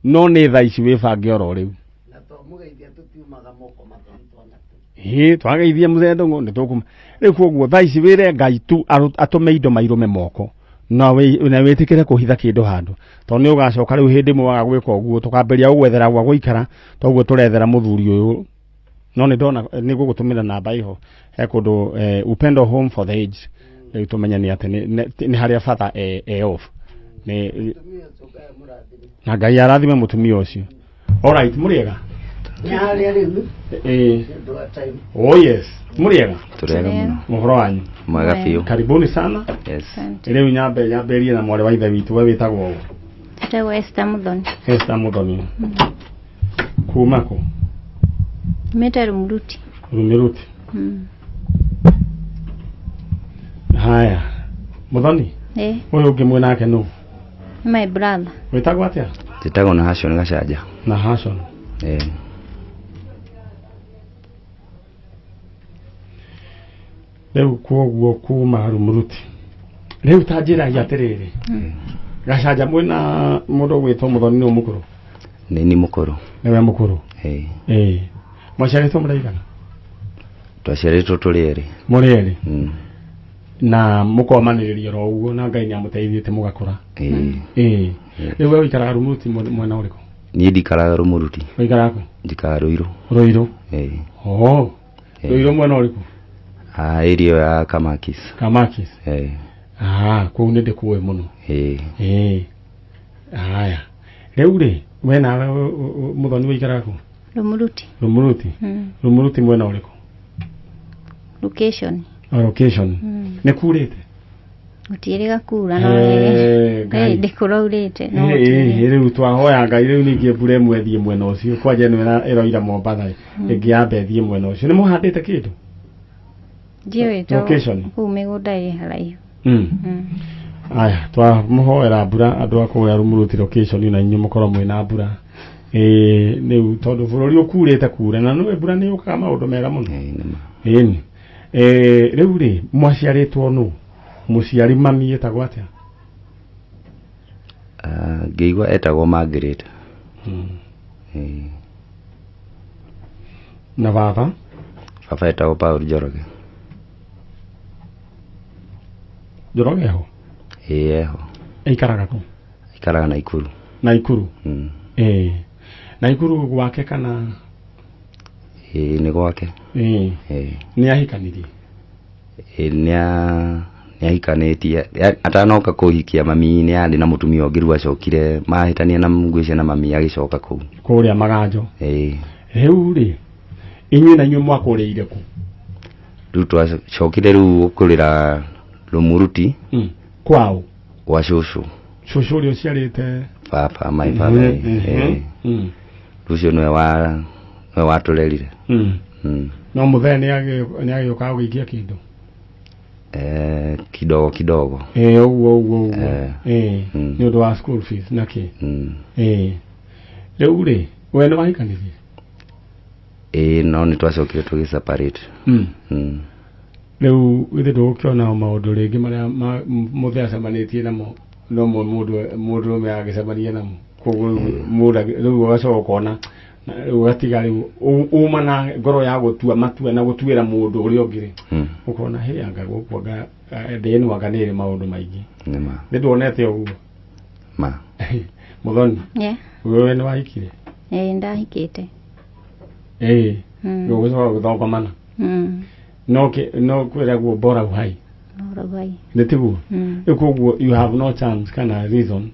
no nĩ thaa ici wĩbange oro rĩu. Na twamũgeithia tũtiumaga moko matheri twana tũu. Ĩ twageithia mzee Ndung'u nĩ tũkuma rĩu. Koguo thaa ici wĩre Ngai tu atũme indo mairũme moko, na wĩtĩkĩre kũhitha kĩndũ handũ, tondũ nĩ ũgacoka rĩu hĩndĩ ĩmwe waga gwĩka ũguo tũkambĩrĩria gũgwethera gwa gũikara, toguo tũrethera mũthuri ũyũ. No nĩ ndona nĩ ngũgũtũmĩra namba ĩho he kũndũ, Upendo Home for the Aged, rĩu tũmenye nĩ atĩ nĩ harĩa Father e off nĩ Mũtumia ũcio Ngai amũrathime. Na Ngai arathime mũtumia ũcio. Alright, mũrĩega? Nĩ harĩa rĩu Ĩ. nĩ ũndũ wa time. Oh yes, mũrĩega? Tũrega mũno. Ũhoro wanyu? Mwega biũ. Karibuni sana. Yes. Rĩu nyambe nyambĩrie na mwarĩ wa ithe witũ, we wĩtagwo ũ? Njĩtagwo Esther Muthoni. Esther Muthoni kuma kũ? Mĩte Rumuruti. Rumuruti. Haya, Muthoni. Ũyũ ũngĩ mwĩ nake nũ? My brother. Wĩtagwo atĩa? Njĩtagwo na Hashon Gacanja. Na Hashon. Eh. Rĩu kwoguo kuma Rumuruti, rĩu ta njĩragia atĩrĩrĩ, Gacanja, mwĩna mũndũ ũgwĩtwo Muthoni, nĩ mũkũrũ? Nĩ ni mũkũrũ. Nĩwe mũkũrũ? Eh. Ĩĩ, mwaciarĩtwo mũraigana? Twaciarĩtwo tũrĩ erĩ. Mũrĩ erĩ? Mm. Na mũkomanĩrĩria oro ũguo na Ngai nĩ amũteithĩtie mũgakũra? Ĩĩ. Ĩĩ, rĩu we ũikaraga Rumuruti mwena ũrĩkũ? Niĩ ndikaraga Rumuruti. Ũikaraga kũ? Njikaraga Ruiru. Ruiru? Ĩĩ. Oh. Ĩĩ. Ruiru mwena ũrĩkũ? Ah, area ya Kamakis. Kamakis? Ĩĩ. Ah, kũu nĩ ndĩkũĩ mũno. Ĩĩ. Ĩĩ, haya, rĩu rĩ, we nawe Muthoni ũikaraga kũ? Rumuruti. Rumuruti? Rumuruti mwena ũrĩkũ? Location. Oh, location. Nĩ kurĩte? Gũtiĩrĩga kura no. Eh, Ngai. Ndĩkũraurĩte no. Ĩ, rĩu twahoya Ngai rĩu ningĩ mbura ĩmwe ĩthiĩ mwena ũcio kwanja, ĩno ĩroira Mombatha ĩngĩ yambe ĩthiĩ mwena ũcio. Nĩ mũhandĩte kĩndũ? Ndiũĩ to Location. kũu mĩgũnda ĩ haraihu. Aya twamuhoera mbura andu a kũrĩa Rumuruti location na inyuĩ mũkorwo mwĩna mbura. Rĩu tondũ bũrũri ũkurĩte kura na nĩwe mbura nĩ yũkaga maũndũ mega mũno. Ĩni. Rĩu rĩ mwaciarĩtwo nũ? Mũciari mami etagwo atĩa? Ngĩigua etagwo Margaret. Na baba? Baba etagwo Paul Njoroge. Njoroge ho? Ĩĩ eho. Aikaraga kũ? Aikaraga Naikuru. Naikuru? Naikuru gwake kana? Ĩĩ nĩ gwake. Ĩĩ. Nĩ ahikanirie? Ĩĩ nĩ ahikanĩtie. Atanoka kũhikia mami nĩ arĩ na mũtumia ũngĩ rĩu acokire mahĩtania na ngwĩcia na mami agĩcoka kũu. Kũrĩa Maganjo. Ĩĩ. Rĩu rĩ inyuĩ na inyuĩ mwakũrĩire kũ? Rĩu twacokire rĩu gũkũrĩra Rumuruti. Kwao? Gwa cũcũ. Cũcũ ũrĩa ũciarĩte? Baba, my father. Rũcio nĩwe watũrerire. No mũthee nĩ agĩũkaga gũikia kĩndũ? Kidogo kidogo. Ũguo ũguo ũguo. Nĩ ũndũ wa school fees na kĩ? Rĩu rĩ we nĩ wahikanirie? Ĩĩ no nĩ twacokire tũgĩ separate. Rĩu githĩ ndũgũkĩona maũndũ rĩngĩ marĩa mũthee acemanĩtie namo no mũndũrũme agĩcemania namo koguo rĩu ũgacoka ũkona rĩu ũgatiga rĩu uma na ngoro ya gũtua matua na gũtuĩra mũndũ ũrĩa ũngĩ rĩ ũkona hĩ anga gũkũ anga thĩ ĩno anga nĩ ĩrĩ maũndũ maingĩ. Nĩ nduonete ũguo? Ma. Mũthoni, wewe nĩ wahikire? Ĩĩ ndahikĩte. Ĩĩ. Rĩu ũgĩcoka gũthongomana. No kwĩragwo bora uhai. Bora uhai. Nĩ tiguo? Rĩu koguo you have no chance kana reason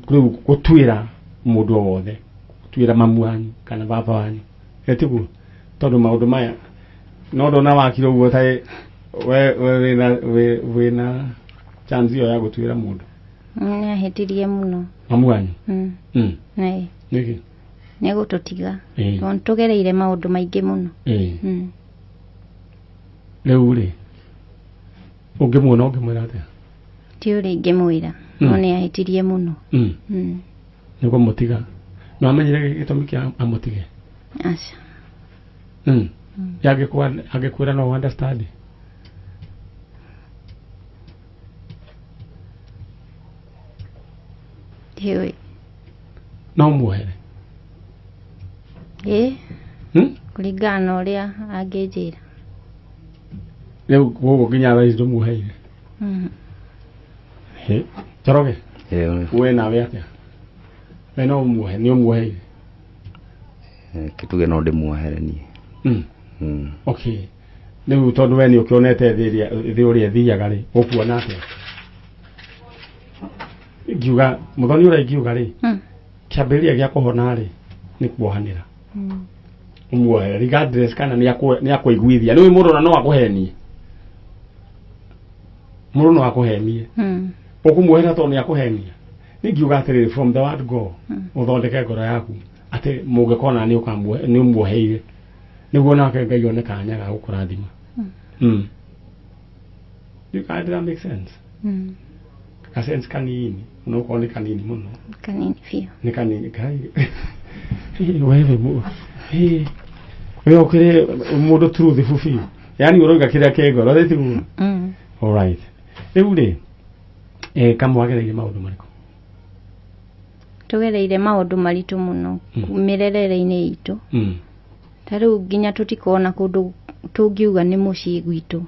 rĩu gũtuĩra mũndũ o wothe, gũtuĩra mamu wanyu kana baba wanyu. Nĩ tiguo? Tondũ maũndũ maya no ndona wakire ũguo ta we wĩna chance ĩyo ya gũtuĩra mũndũ. Nĩ ahĩtirie mũno. Mamu wanyu? Ĩĩ. Nĩkĩ? Nĩ gũtũtiga. Tondũ tũgereire maũndũ maingĩ mũno. Rĩu rĩ ũngĩmuona ũngĩmwĩra atĩa? Ti ũrĩa ingĩmwĩra. No nĩ ahĩtirie mũno. Nĩ kũmũtiga. No amenyire gĩtũmi kĩa amũtige? Aca. Angĩkwĩra no understand? Ndiũĩ. No muohere? Ĩĩ. Kũringana na ũrĩa angĩnjĩra. Rĩu gũkũ nginya thaa ici ndũmuoheire? Njoroge, we nawe atĩa? We no ũmuohe, nĩ ũmuoheire? Kĩtuge no ndĩmuohere niĩ. Okay. Rĩu tondũ we nĩ ũkĩonete thĩ ũrĩa ĩthiaga rĩ, ũkuona atĩa? Ingiuga mũthoni ũrĩa ingiuga rĩ, kĩambĩrĩria gĩa kũhona rĩ nĩ kuohanĩra. Ũmuohere regardless kana nĩ akũiguithia. Nĩ mũndũ ona no akũhenie. Mũndũ no akũhenie. Ũkũmuohera tondũ nĩ akũhenia. Nĩ ngiuga atĩrĩrĩ from the word go ũthondeke ngoro yaku atĩ mũngĩkona nĩ ũmuoheire nĩguo nake Ngai one kanya ga gũkũrathima. You can't, that make sense? Ka sense kanini no ũkorwo nĩ kanini mũno. Kanini biũ. Nĩ kanini Ngai. Wewe we ũkĩrĩ mũndũ truth biũ. Yaani ũroiga kĩrĩa kĩ ngoro thĩ tiguo? All right. Rĩu rĩ kamwagereire maũndũ marĩkũ? Tũgereire maũndũ maritũ mũno mĩrerere-inĩ itũ. Ta rĩu nginya tũtikona kũndũ tũngiuga nĩ mũciĩ gwitũ.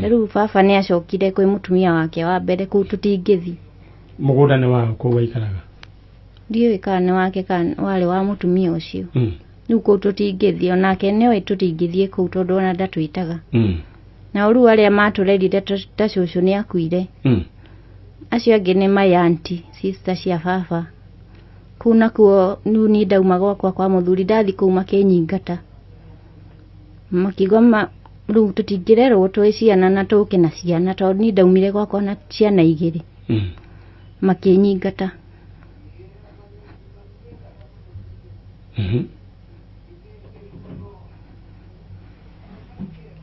Ta rĩu baba nĩ acokire kwĩ mũtumia wake wa mbere kũu tũtingĩthiĩ. Mũgũnda nĩ wao kũu waikaraga? Ndiũĩ kana nĩ wake kana warĩ wa mũtumia ũcio. Rĩu kũu tũtingĩthiĩ onake nĩoĩ tũtingĩthiĩ kũu tondũ ona ndatwĩtaga. Nao rĩu arĩa matũrerire ta cũcũ nĩ akuire. Acio angĩ nĩ my auntie, sister cia baba. Kũu nakuo rĩu niĩ ndauma gwakwa kwa mũthuri ndathiĩ kũu makĩnyingata. Makiuga rĩu tũtingĩrerwo twĩ ciana na tũke na ciana tondũ niĩ ndaumire gwakwa na ciana igĩrĩ. Makĩnyingata.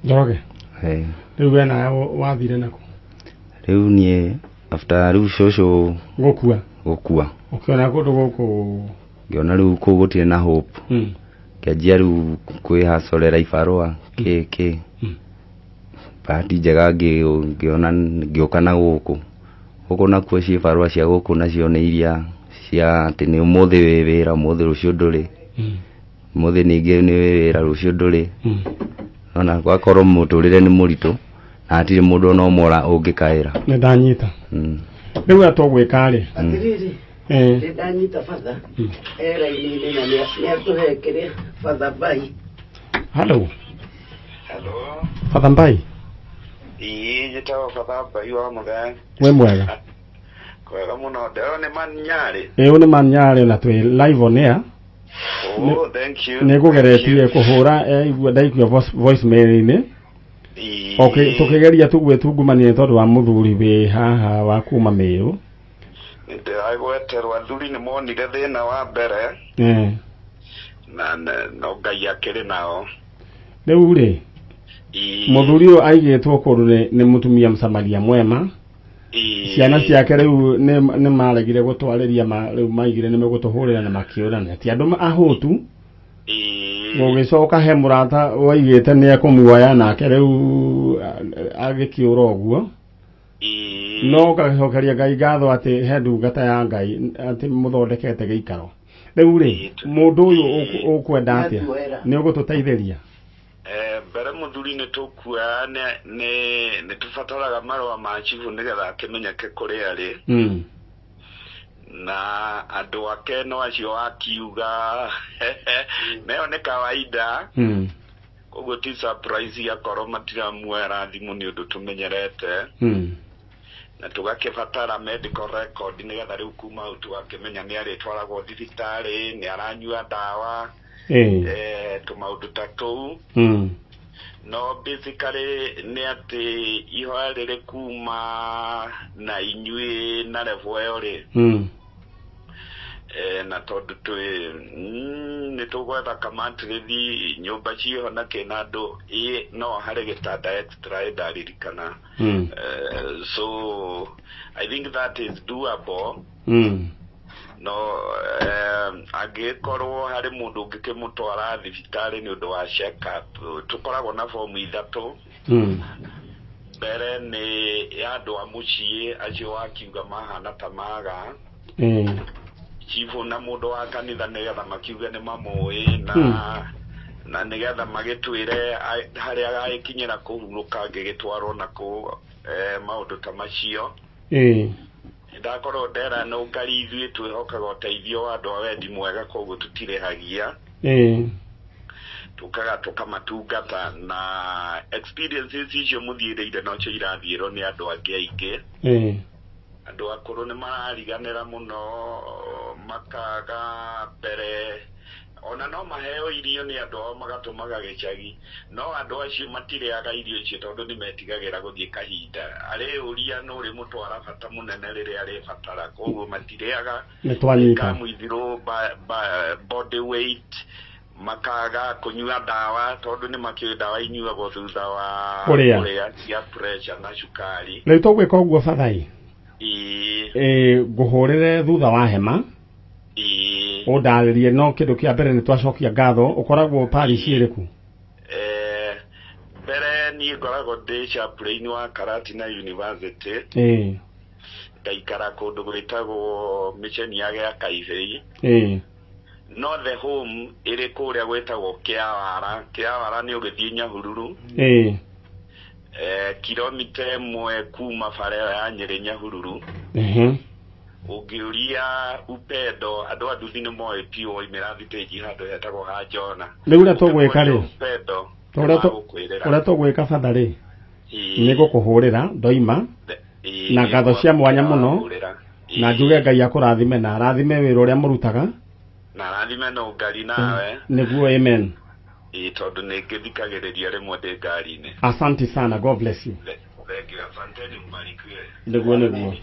Njoroge, rĩu we nawe wathire nakũ? Rĩu niĩ after rĩu cũcũ gũkua ũkĩona kũndũ gũkũ ngĩona rĩu kũu gũtirĩ na hope. Ngĩanjia rĩu kwĩhacorera ibarũa kĩ bahati njega ngĩona ngĩũka na gũkũ gũkũ nakuo cibarũa cia gũkũ nacio nĩ iria cia atĩ nĩ ũmũthĩ wĩ wĩra ũmũthĩ rũciũ ndũrĩ ũmũthĩ ningĩ nĩ wĩ wĩra rũciũ ndũrĩ. Nona gwakorwo mũtũrĩre nĩ mũritũ na hatirĩ mũndũ ona ũmwe ũngĩkaĩra. Nĩ ndanyita. Rĩu ũrĩa tũgwĩka rĩ atĩrĩrĩ nĩ ndanyita batha era-inĩ na nĩ atũhe kĩrĩa batha Mbai. Hello. Batha Mbai. Ĩĩ njĩtagwo Batha Mbai wa Mũthee. Wĩ mwega? Kwega mũno. Ndĩrona nĩ Manyarĩ. Ĩĩ ũyũ nĩ Manyarĩ na twĩ live on air. Oh, thank you. Nĩ ngũgeretie kũhũra igua ndaigua voicemail-inĩ. Okay, tũkĩgeria tu gwĩtungumania nĩ tondũ wa mũthuri wĩ haha wa kuma Mĩrũ. Ndĩragweterwo athuri nĩ monire thĩna wa mbere na no Ngai akĩrĩ nao. Rĩu rĩ mũthuri ũyũ aigĩtwo kũndũ nĩ mũtumia Msamaria mwema. Ciana ciake rĩu nĩ maregire gũtwarĩria rĩu maigire nĩ megũtũhũrĩra na makĩũrana ti andũ ahũtu. Gũgĩcoka he mũrata waigĩte nĩ ekũmuoya nake rĩu agĩkĩũra ũguo. No ngagĩcokeria Ngai ngatho atĩ he ndungata ya Ngai atĩ mũthondekete gĩikaro. Rĩu rĩ mũndũ ũyũ ũkwenda atĩa nĩ ũgũtũteithĩria? Mbere mũthuri nĩ tũkuoya nĩ tũbataraga marũa ma cibũ nĩgetha akĩmenyeke kũrĩa arĩ. Na andũ ake no acio akiuga nayo nĩ kawaida. Koguo ti surprise akorwo matiramuoera thimũ nĩ ũndũ tũmenyerete. Na tũgakĩbatara medical record nĩgetha rĩu kuma hau tũgakĩmenya nĩ arĩtwaragwo thibitarĩ, nĩ aranyua ndawa, tũmaũndũ ta tũu. No basically nĩ atĩ ihoya rĩrĩ kuma na inyuĩ na level ĩyo rĩ. Na tondũ twĩ nĩ tũgwetha kamatirithi nyũmba ciĩho na kĩna andũ no harĩ gĩtanda extra ndaririkana. So I think that is doable. No angĩkorwo harĩ mũndũ ũngĩkĩmũtwara thibitarĩ nĩ ũndũ wa check up, tũkoragwo na fomu ithatũ. Mbere nĩ ya andũ a mũciĩ acio wakiuga mahana ta maga. Chifu na mũndũ wa kanitha nĩgetha makiuge nĩ mamũĩ na nĩgetha magĩtwĩre harĩa agagĩkinyĩra kũhurũka angĩgĩtwarwo na kũ maũndũ ta macio. Ndakorwo ndera no ngari ithuĩ twĩhokaga ũteithio wa andũ a wendi mwega koguo tũtirĩhagia. Tũkaga tũkamatungata na experiences icio mũthiĩrĩire nocio irathiĩrwo nĩ andũ angĩ aingĩ. Andũ akũrũ nĩ marariganĩra mũno makaga mbere ona no maheo irio nĩ andũ ao magatũmaga gĩcagi no andũ acio matirĩaga irio icio tondũ nĩ metigagĩra gũthiĩ kahinda arĩũria nũ ũrĩmũtwara bata mũnene rĩrĩa arĩbatara koguo matirĩaga kamũithirwo body weight makaga kũnyua ndawa tondũ nĩ makĩũĩ ndawa inyuagwo thutha wa kũrĩa cia pressure na cukari. Rĩu tũgwĩka ũguo bathai ngũhũrĩre thutha wa hema ũndarĩrie no kĩndũ kĩa mbere nĩ twacokia ngatho. Ũkoragwo parish ĩrĩkũ? Mbere niĩ ngoragwo ndĩ chaplain wa Karatina University. Ngaikara kũndũ gwĩtagwo mission ya gĩa Kaibei. No the home ĩrĩ kũrĩa gwĩtagwo Kĩawara. Kĩawara nĩ ũgĩthiĩ Nyahururu. Kilomita ĩmwe kuma bara ĩyo ya Nyĩrĩ Nyahururu. Ũngĩũria Upendo andũ a nduthi nĩ moĩ piũ waimĩra thitĩnji handũ hetagwo ha Jona. Rĩu ũrĩa tũgwĩka rĩ ũrĩa tũgwĩka batha rĩ nĩ gũkũhũrĩra ndoima na ngatho cia mwanya mũno na njuge Ngai akũrathime na arathime wĩra ũrĩa mũrutaga na arathime no ngari nawe nĩguo. Amen. Tondũ nĩ ngĩthikagĩrĩria rĩmwe ndĩ ngari-inĩ. Asante sana, God bless you. Thank you, asanteni mbarikiwe. Nĩguo nĩguo.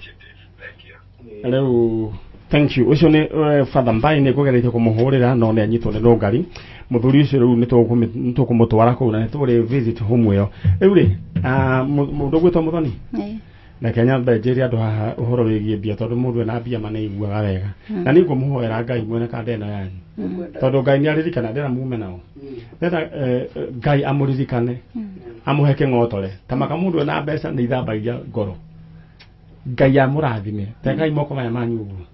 Rĩu thank you. Ũcio nĩ Father Mbai nĩ ngũgeretie kũmũhũrĩra no nĩ anyitwo nĩ rũngari. Mũthuri ũcio rĩu nĩ tũkũmũtwara kũu na nĩ tũrĩ visit home ĩyo. Rĩu rĩ mũndũ ũgwĩtwo Mũthoni Reke nyambe njĩre andũ haha ũhoro wĩgiĩ mbia tondũ mũndũ ena mbia ma nĩaiguaga wega. Na nĩ ngũmũhoera Ngai mwene kanda ĩno yanyu. Tondũ Ngai nĩaririkana ndĩra mume nao. Ndĩrenda Ngai amũririkane amũhe kĩng'otore. Ta maka mũndũ ena mbeca nĩ ithambagia ngoro. Ngai amũrathime. Tekai moko maya manyu ũguo.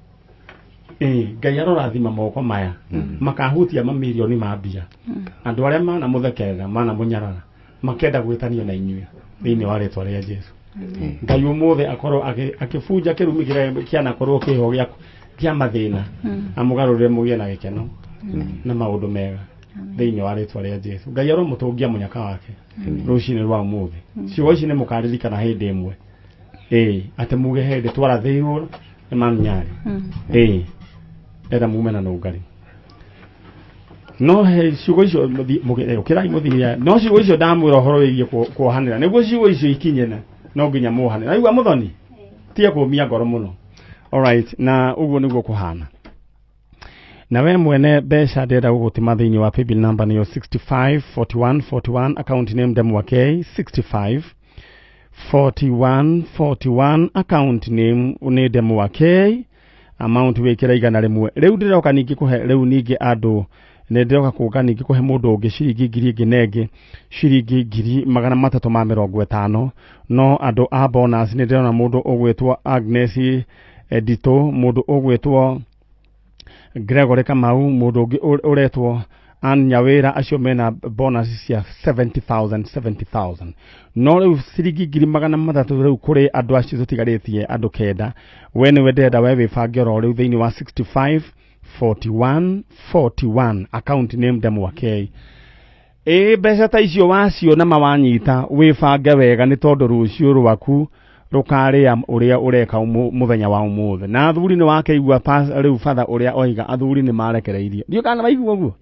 Ngai arorathima moko maya makahutia mamirioni ma mbia. Andũ arĩa manamũthekerera manamũnyarara makenda gwĩtanio na inyuĩ thĩinĩ wa rĩtwa rĩa Jesu. Ngai ũmũthĩ akorwo akĩbunja kĩrumi kĩrĩa kĩanakorwo kĩho kĩa mathĩna amũgarũrĩre mũgĩe na gĩkeno na maũndũ mega thĩinĩ wa rĩtwa rĩa Jesu. Ngai aromũtũngia mũnyaka wake rũcinĩ rwa ũmũthĩ. Ciugo ici nĩ mũkaririkana hĩndĩ ĩmwe. Atĩ muge hĩndĩ twarathĩirwo nĩ manyarĩ. Enda mume na nũngari. No he ciugo icio ũkĩrai mũthiĩ no ciugo icio ndamwĩra ũhoro wĩgiĩ kuohanĩra nĩguo ciugo icio ikinye no nginya muohanĩre. Aigua mũthoni tiga kũmia ngoro mũno. Alright, na ũguo nĩguo kũhana. Na we mwene mbeca ndĩrenda gũgũtũma thĩinĩ wa paybill number nĩyo 65 41 41 account name Ndemwa K 65 41 41 account name nĩ Ndemwa K amount wĩkĩra 100. Rĩu ndĩroka ningĩ kũhe rĩu ningĩ andũ nĩ ndĩroka kũnga ningĩ kũhe mũndũ ũngĩ ciringi ngiri ĩngĩ na ĩngĩ ciringi 350,000 no andũ a bonus nĩ ndĩrona mũndũ ũgwĩtwo Agnes Edito mũndũ ũgwĩtwo Gregory Kamau mũndũ ũngĩ ũretwo Ann Nyawĩra acio mena bonus cia 70,000 70,000 no rĩu ciringi 300,000 rĩu kũrĩ andũ acio tũtigarĩtie andũ 9 we nĩwe ndĩrenda we wĩbange oro rĩu thĩinĩ wa 65 41 41 account name Ndemwa K. Mbeca ta icio wacio na mawanyita wĩbange wega nĩ tondũ rũciũ rwaku rũkarĩa ũrĩa ũreka mũthenya wa ũmũthĩ. Na athuri nĩ wakĩigua rĩu batha ũrĩa oiga athuri nĩ marekereirio. Ndiũĩ kana maigua ũguo.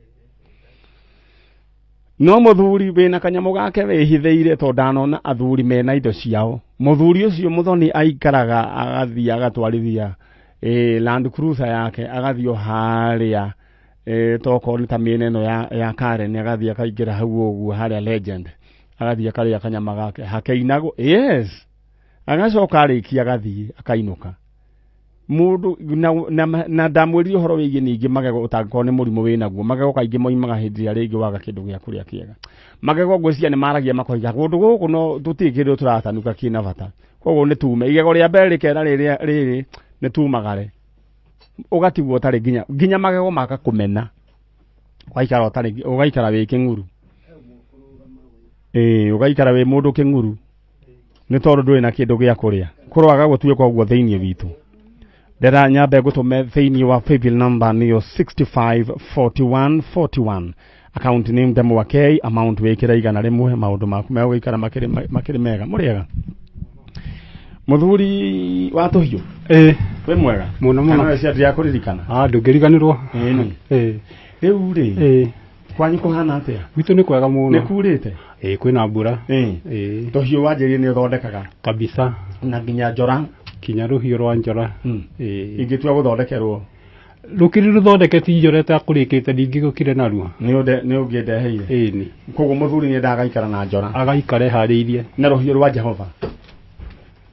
No mũthuri wĩna kanyamũ gake wĩhithĩire tondũ ndanona athuri mena indo ciao. Mũthuri ũcio mũthoni aikaraga agathiĩ agatwarithia Land Cruiser yake agathiĩ o harĩa tokorwo nĩ ta mĩena ĩno ya Karen agathiĩ akaingĩra hau ũguo harĩa Legend agathiĩ akarĩa kanyama gake hakeinagwo yes agacoka arĩkia agathiĩ akainũka mũndũ na ndamwĩrire ũhoro wĩgiĩ ningĩ magego ũtangĩkorwo nĩ mũrimũ wĩnaguo magego kaingĩ moimaga hĩndĩ ĩrĩa rĩngĩ waga kĩndũ gĩa kũrĩa kĩega magego ngwĩciria nĩ maragia makoiga kũndũ gũkũ no tũtirĩ kĩndũ tũratanuka kĩna bata koguo nĩ tume igego rĩa mbere rĩkera rĩrĩa rĩrĩ nĩ tumagare ũgatigwo ũtarĩ nginya magego makakũmena ũgaikara ũtarĩ ũgaikara wĩ kĩng'uru ũgaikara wĩ mũndũ kĩng'uru nĩ tondũ ndũrĩ na kĩndũ gĩa kũrĩa kũroaga gũtuĩka ũguo thĩinĩ witũ. Ndĩra nyambe ngũtũme thĩinĩ wa paybill number nĩyo 65 41 41 account name Ndemwa K amount wĩkĩre 100 maũndũ maku megũikara makĩrĩ mega. Mũrĩega mũthuri wa tũhiũ? Wĩ mwega mũno mũno. Kana cia ndĩa kũririkana? Ndũngĩriganĩrwo. Rĩu rĩ kwanyu kũhana atĩa? Gwitũ nĩ kwega mũno. Nĩ kurĩte? Kwĩna mbura. Tũhiũ wanjĩrire nĩ ũthondekaga kabisa na nginya njora kinya rũhiũ rwa njora. Ingĩtua gũthondekerwo rũkiri rũthondeke ti njora ĩtakũrĩkĩte ndingĩgũkire narua. Nĩ ũngĩndeheire? Ĩni. Koguo mũthuri nĩ endaga agaikara na njora agaikara eharĩirie na rũhiũ rwa Jehova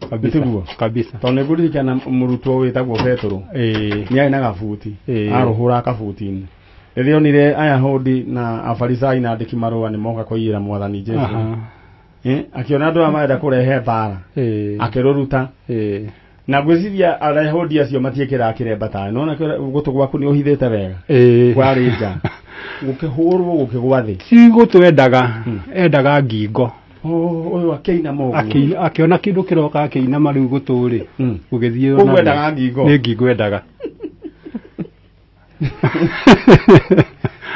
kabisa kabisa. Tondũ nĩ ngũririkana mũrutwo wĩtagwo Petũrũ nĩ arĩ na gabuti arũhũra kabuti-inĩ rĩrĩa onire Ayahudi na Afarisai na andĩki marũa nĩ moka kũiyĩra mwathani Jesu akĩona andũ aya marenda kũrehe mbara akĩrũruta na ngwĩciria Ayahudi acio matiĩkĩraga kĩremba tawe nona gũtũ gwaku nĩ ũhithĩte wega kwarĩ nja gũkĩhũrwo gũkĩgwa thĩ. Ti gũtũ endaga endaga ngingo. Ũyũ akĩinama ũguo akĩona kĩndũ kĩroka akĩinama rĩu gũtũ rĩ gũgĩthiĩ Koguo endaga ngingo. Nĩ ngingo endaga.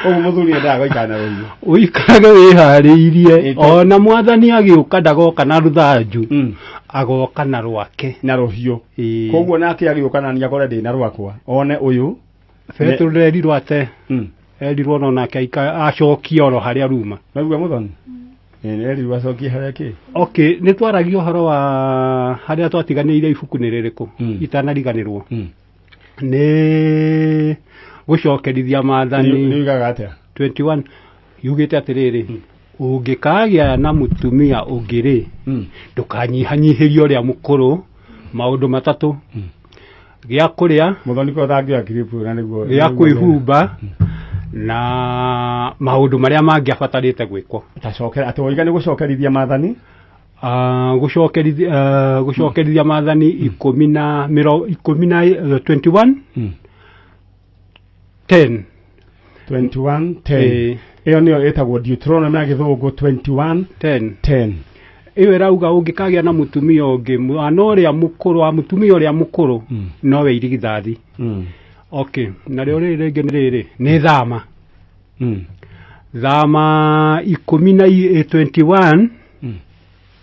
Ũguo mũthuri endaga gũikara na rũhiũ. Ũikarage wĩharĩirie ona mwathani agĩũka ndagoka na rũthanju agoka na rwake na rũhiũ. Koguo nake agĩũka na niĩ akore ndĩna rwakwa one ũyũ Petero nderirwo ate erirwo no nake acokie oro harĩa ruma. Naigua mũthoni? Erirwo acokie harĩa kĩ? Okay, nĩ twaragia ũhoro wa harĩa twatiganĩire ibuku nĩ rĩrĩkũ itanariganĩrwo. Nĩ gũcokerithia maathani. Nĩ ugaga atĩa? 21 yugĩte atĩrĩrĩ Ũngĩkagĩa na mũtumia ũngĩ rĩ, ndũkanyihanyihĩrie ũrĩa mũkũrũ maũndũ matatũ. Gĩa kũrĩa, Mũthoni ko ũtangĩoya clip na nĩguo gĩa kwĩhumba, na maũndũ marĩa mangĩ abatarĩte gwĩkwo. Tacokera atĩ woiga nĩ gũcokerithia maathani? Gũcokerithia maathani ikũmi na mĩro ikũmi na 21 10. 21 10. Ĩyo nĩyo ĩtagwo Deuteronomy na gĩthũngũ 21 10. 10. Ĩyo ĩrauga ũngĩkagĩa na mũtumia ũngĩ, mwana ũrĩa mũkũrũ wa mũtumia ũrĩa mũkũrũ nowe irigithathi. Okay, narĩo rĩrĩ rĩngĩ nĩ rĩrĩ, nĩ thama. Thama ikũmi na 21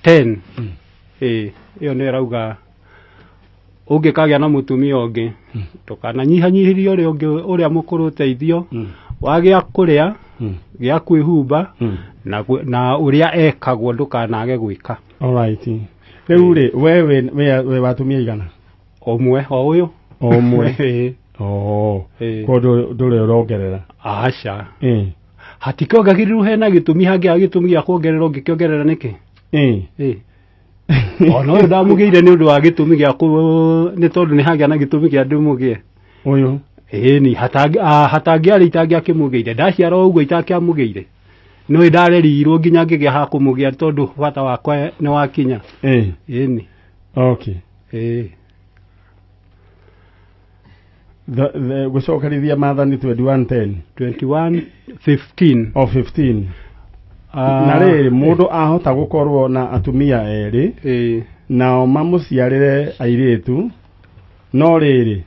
10. Ĩyo nĩyo ĩrauga ũngĩkagĩa na mũtumia ũngĩ, ndũkananyihanyihĩrie ũrĩa ũngĩ ũrĩa mũkũrũ ũteithio, wagĩa kũrĩa, gĩa kwĩhumba, na ũrĩa ekagwo ndũkanage gwĩka. Alright. Rĩu rĩ, we wĩ wa atumia igana? Ũmwe, o ũyũ. O ũmwe. Oh. Koguo ndũrĩ ũrongerera? Aca. Hatikĩongagĩrĩrwo hena gĩtũmi, hangĩaga gĩtũmi gĩa kuongerera ũngĩkĩongerera nĩkĩ? Ona ũyũ ndamũgĩire nĩ ũndũ wa gĩtũmi gĩa nĩ tondũ nĩ hagĩa na gĩtũmi kĩa ndĩmũgĩe. Ũyũ? Ĩni, hatangĩarĩ itangĩakĩmũgĩire. Ndaciara ũguo itakĩamũgĩire. No nĩndarerirwo nginya ngĩgĩa ha kũmũgĩa tondũ bata wakwa nĩ wakinya. Ĩni. Okay. Gũcokerithia maathani 21 10. 21 15. O 15. Na rĩrĩ, mũndũ ahota gũkorwo na atumia erĩ, nao mamũciarĩre airĩtu, no rĩrĩ,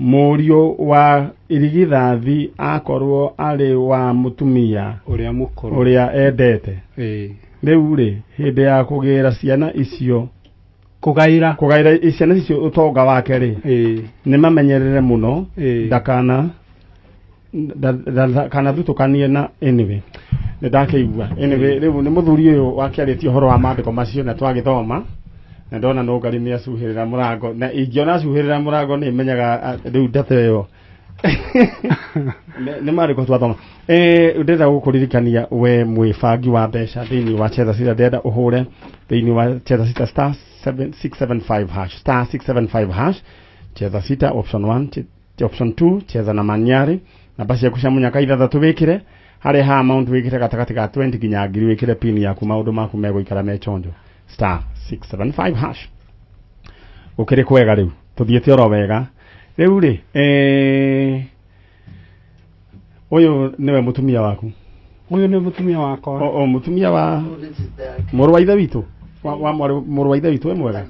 mũriũ wa irigithathi akorwo arĩ wa mũtumia ũrĩa mũkũrũ ũrĩa endete. Rĩu rĩ, hĩndĩ ya kũgĩra ciana icio, kũgaĩra ciana icio ũtonga wake rĩ, nĩ mamenyerere mũno ndakana kana thutũkanie na anyway. Nĩ ndakĩigua. Anyway, rĩu nĩ mũthuri ũyũ wakĩarĩtie ũhoro wa maandĩko macio na twagĩthoma, na ndona no ngari nĩ acuhĩrĩra mũrango, na ingĩona acuhĩrĩra mũrango nĩ menyaga rĩu ndeto ĩyo. Nĩ maandĩko twathoma. Ndĩrenda gũkũririkania we mwĩbangi wa mbeca thĩinĩ wa Cheza Sita, ndĩrenda ũhũre thĩinĩ wa Cheza Sita star 675 hash, star 675 hash, Cheza Sita option 1, option 2, cheza na Manyari, namba ciaku cia mũnyaka ithathatũ wĩkĩre harĩa ha amount wĩkĩre gatagatĩ ga 20 nginya 1000 wĩkĩre pin yaku, maũndũ maku megũikara me chonjo, star 675 hash. Gũkĩrĩ kwega rĩu, tũthiĩte oro wega. Rĩu rĩ, ũyũ nĩwe mũtumia waku? Ũyũ nĩ mũtumia wakwa. O mũtumia wa mũrũ wa ithe witũ? Wa mũrũ wa ithe witũ wĩ mwega?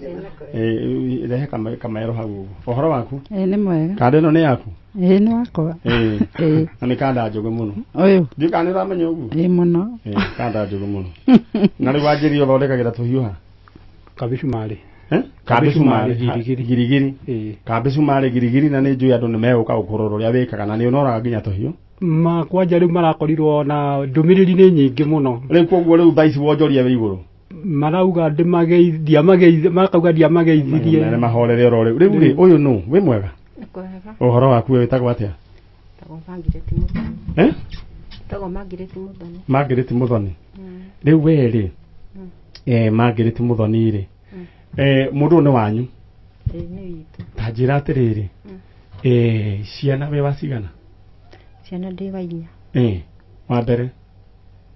Rehe kamero hau ũguo. Ũhoro waku? Nĩ mwega. Kanda ĩno nĩ yaku? Nĩ wakwa. Na nĩ kanda njũgĩ mũno. Ũyũ. Ndiũĩ kana nĩ ũramenya ũguo? Mũno. Kanda njũgĩ mũno. Na rĩu wanjĩrire ũthondekagĩra tũhiũ ha? Kabĩcumarĩ. Kabĩcumarĩ girigiri. Girigiri. Kabĩcumarĩ girigiri, na nĩ njũĩ andũ nĩ megũka gũkũrora ũrĩa wĩkaga, na nĩ ũnoraga nginya tũhiũ. Kwanja rĩu marakorirwo na ndũmĩrĩri nĩ nyingĩ mũno. Rĩu koguo rĩu thaa ici wonjoria wĩ igũrũ. Marauga makauga ndiamageithirie. Nĩ mahorere oro rĩu. Rĩu rĩ, ũyũ nũ? Wĩ mwega? Kwega. Ũhoro waku wĩtagwo atĩa? Tagwo Margaret Muthoni. Tagwo Margaret Muthoni. Margaret Muthoni. Rĩu we rĩ, Margaret Muthoni rĩ, mũndũ ũyũ nĩ wanyu? Nĩ witũ. Ta njĩra atĩrĩrĩ, ciana wĩ wa cigana? Ciana ndĩ wa inya. Wa mbere?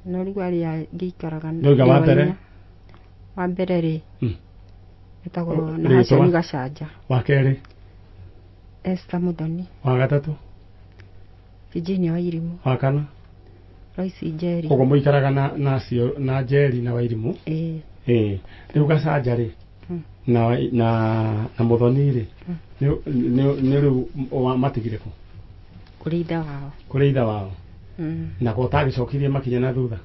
No rĩu arĩa ngĩikaraga Ndauga wa mbere? Wa mbere rĩ, etagwo Nahashoni Gacanja. Wa kerĩ? Esther Muthoni. Wa gatatũ? Virginia Wairimu. Wa kana? Lois Njeri. Koguo mũikaraga na cio na Njeri na Wairimu? Rĩu Gacanja rĩ, na Muthoni rĩ, nĩ rĩu matigire kũ? Kũrĩ ithe wao. Kũrĩ ithe wao. Na ko ũtagĩcokirie makinya na thutha?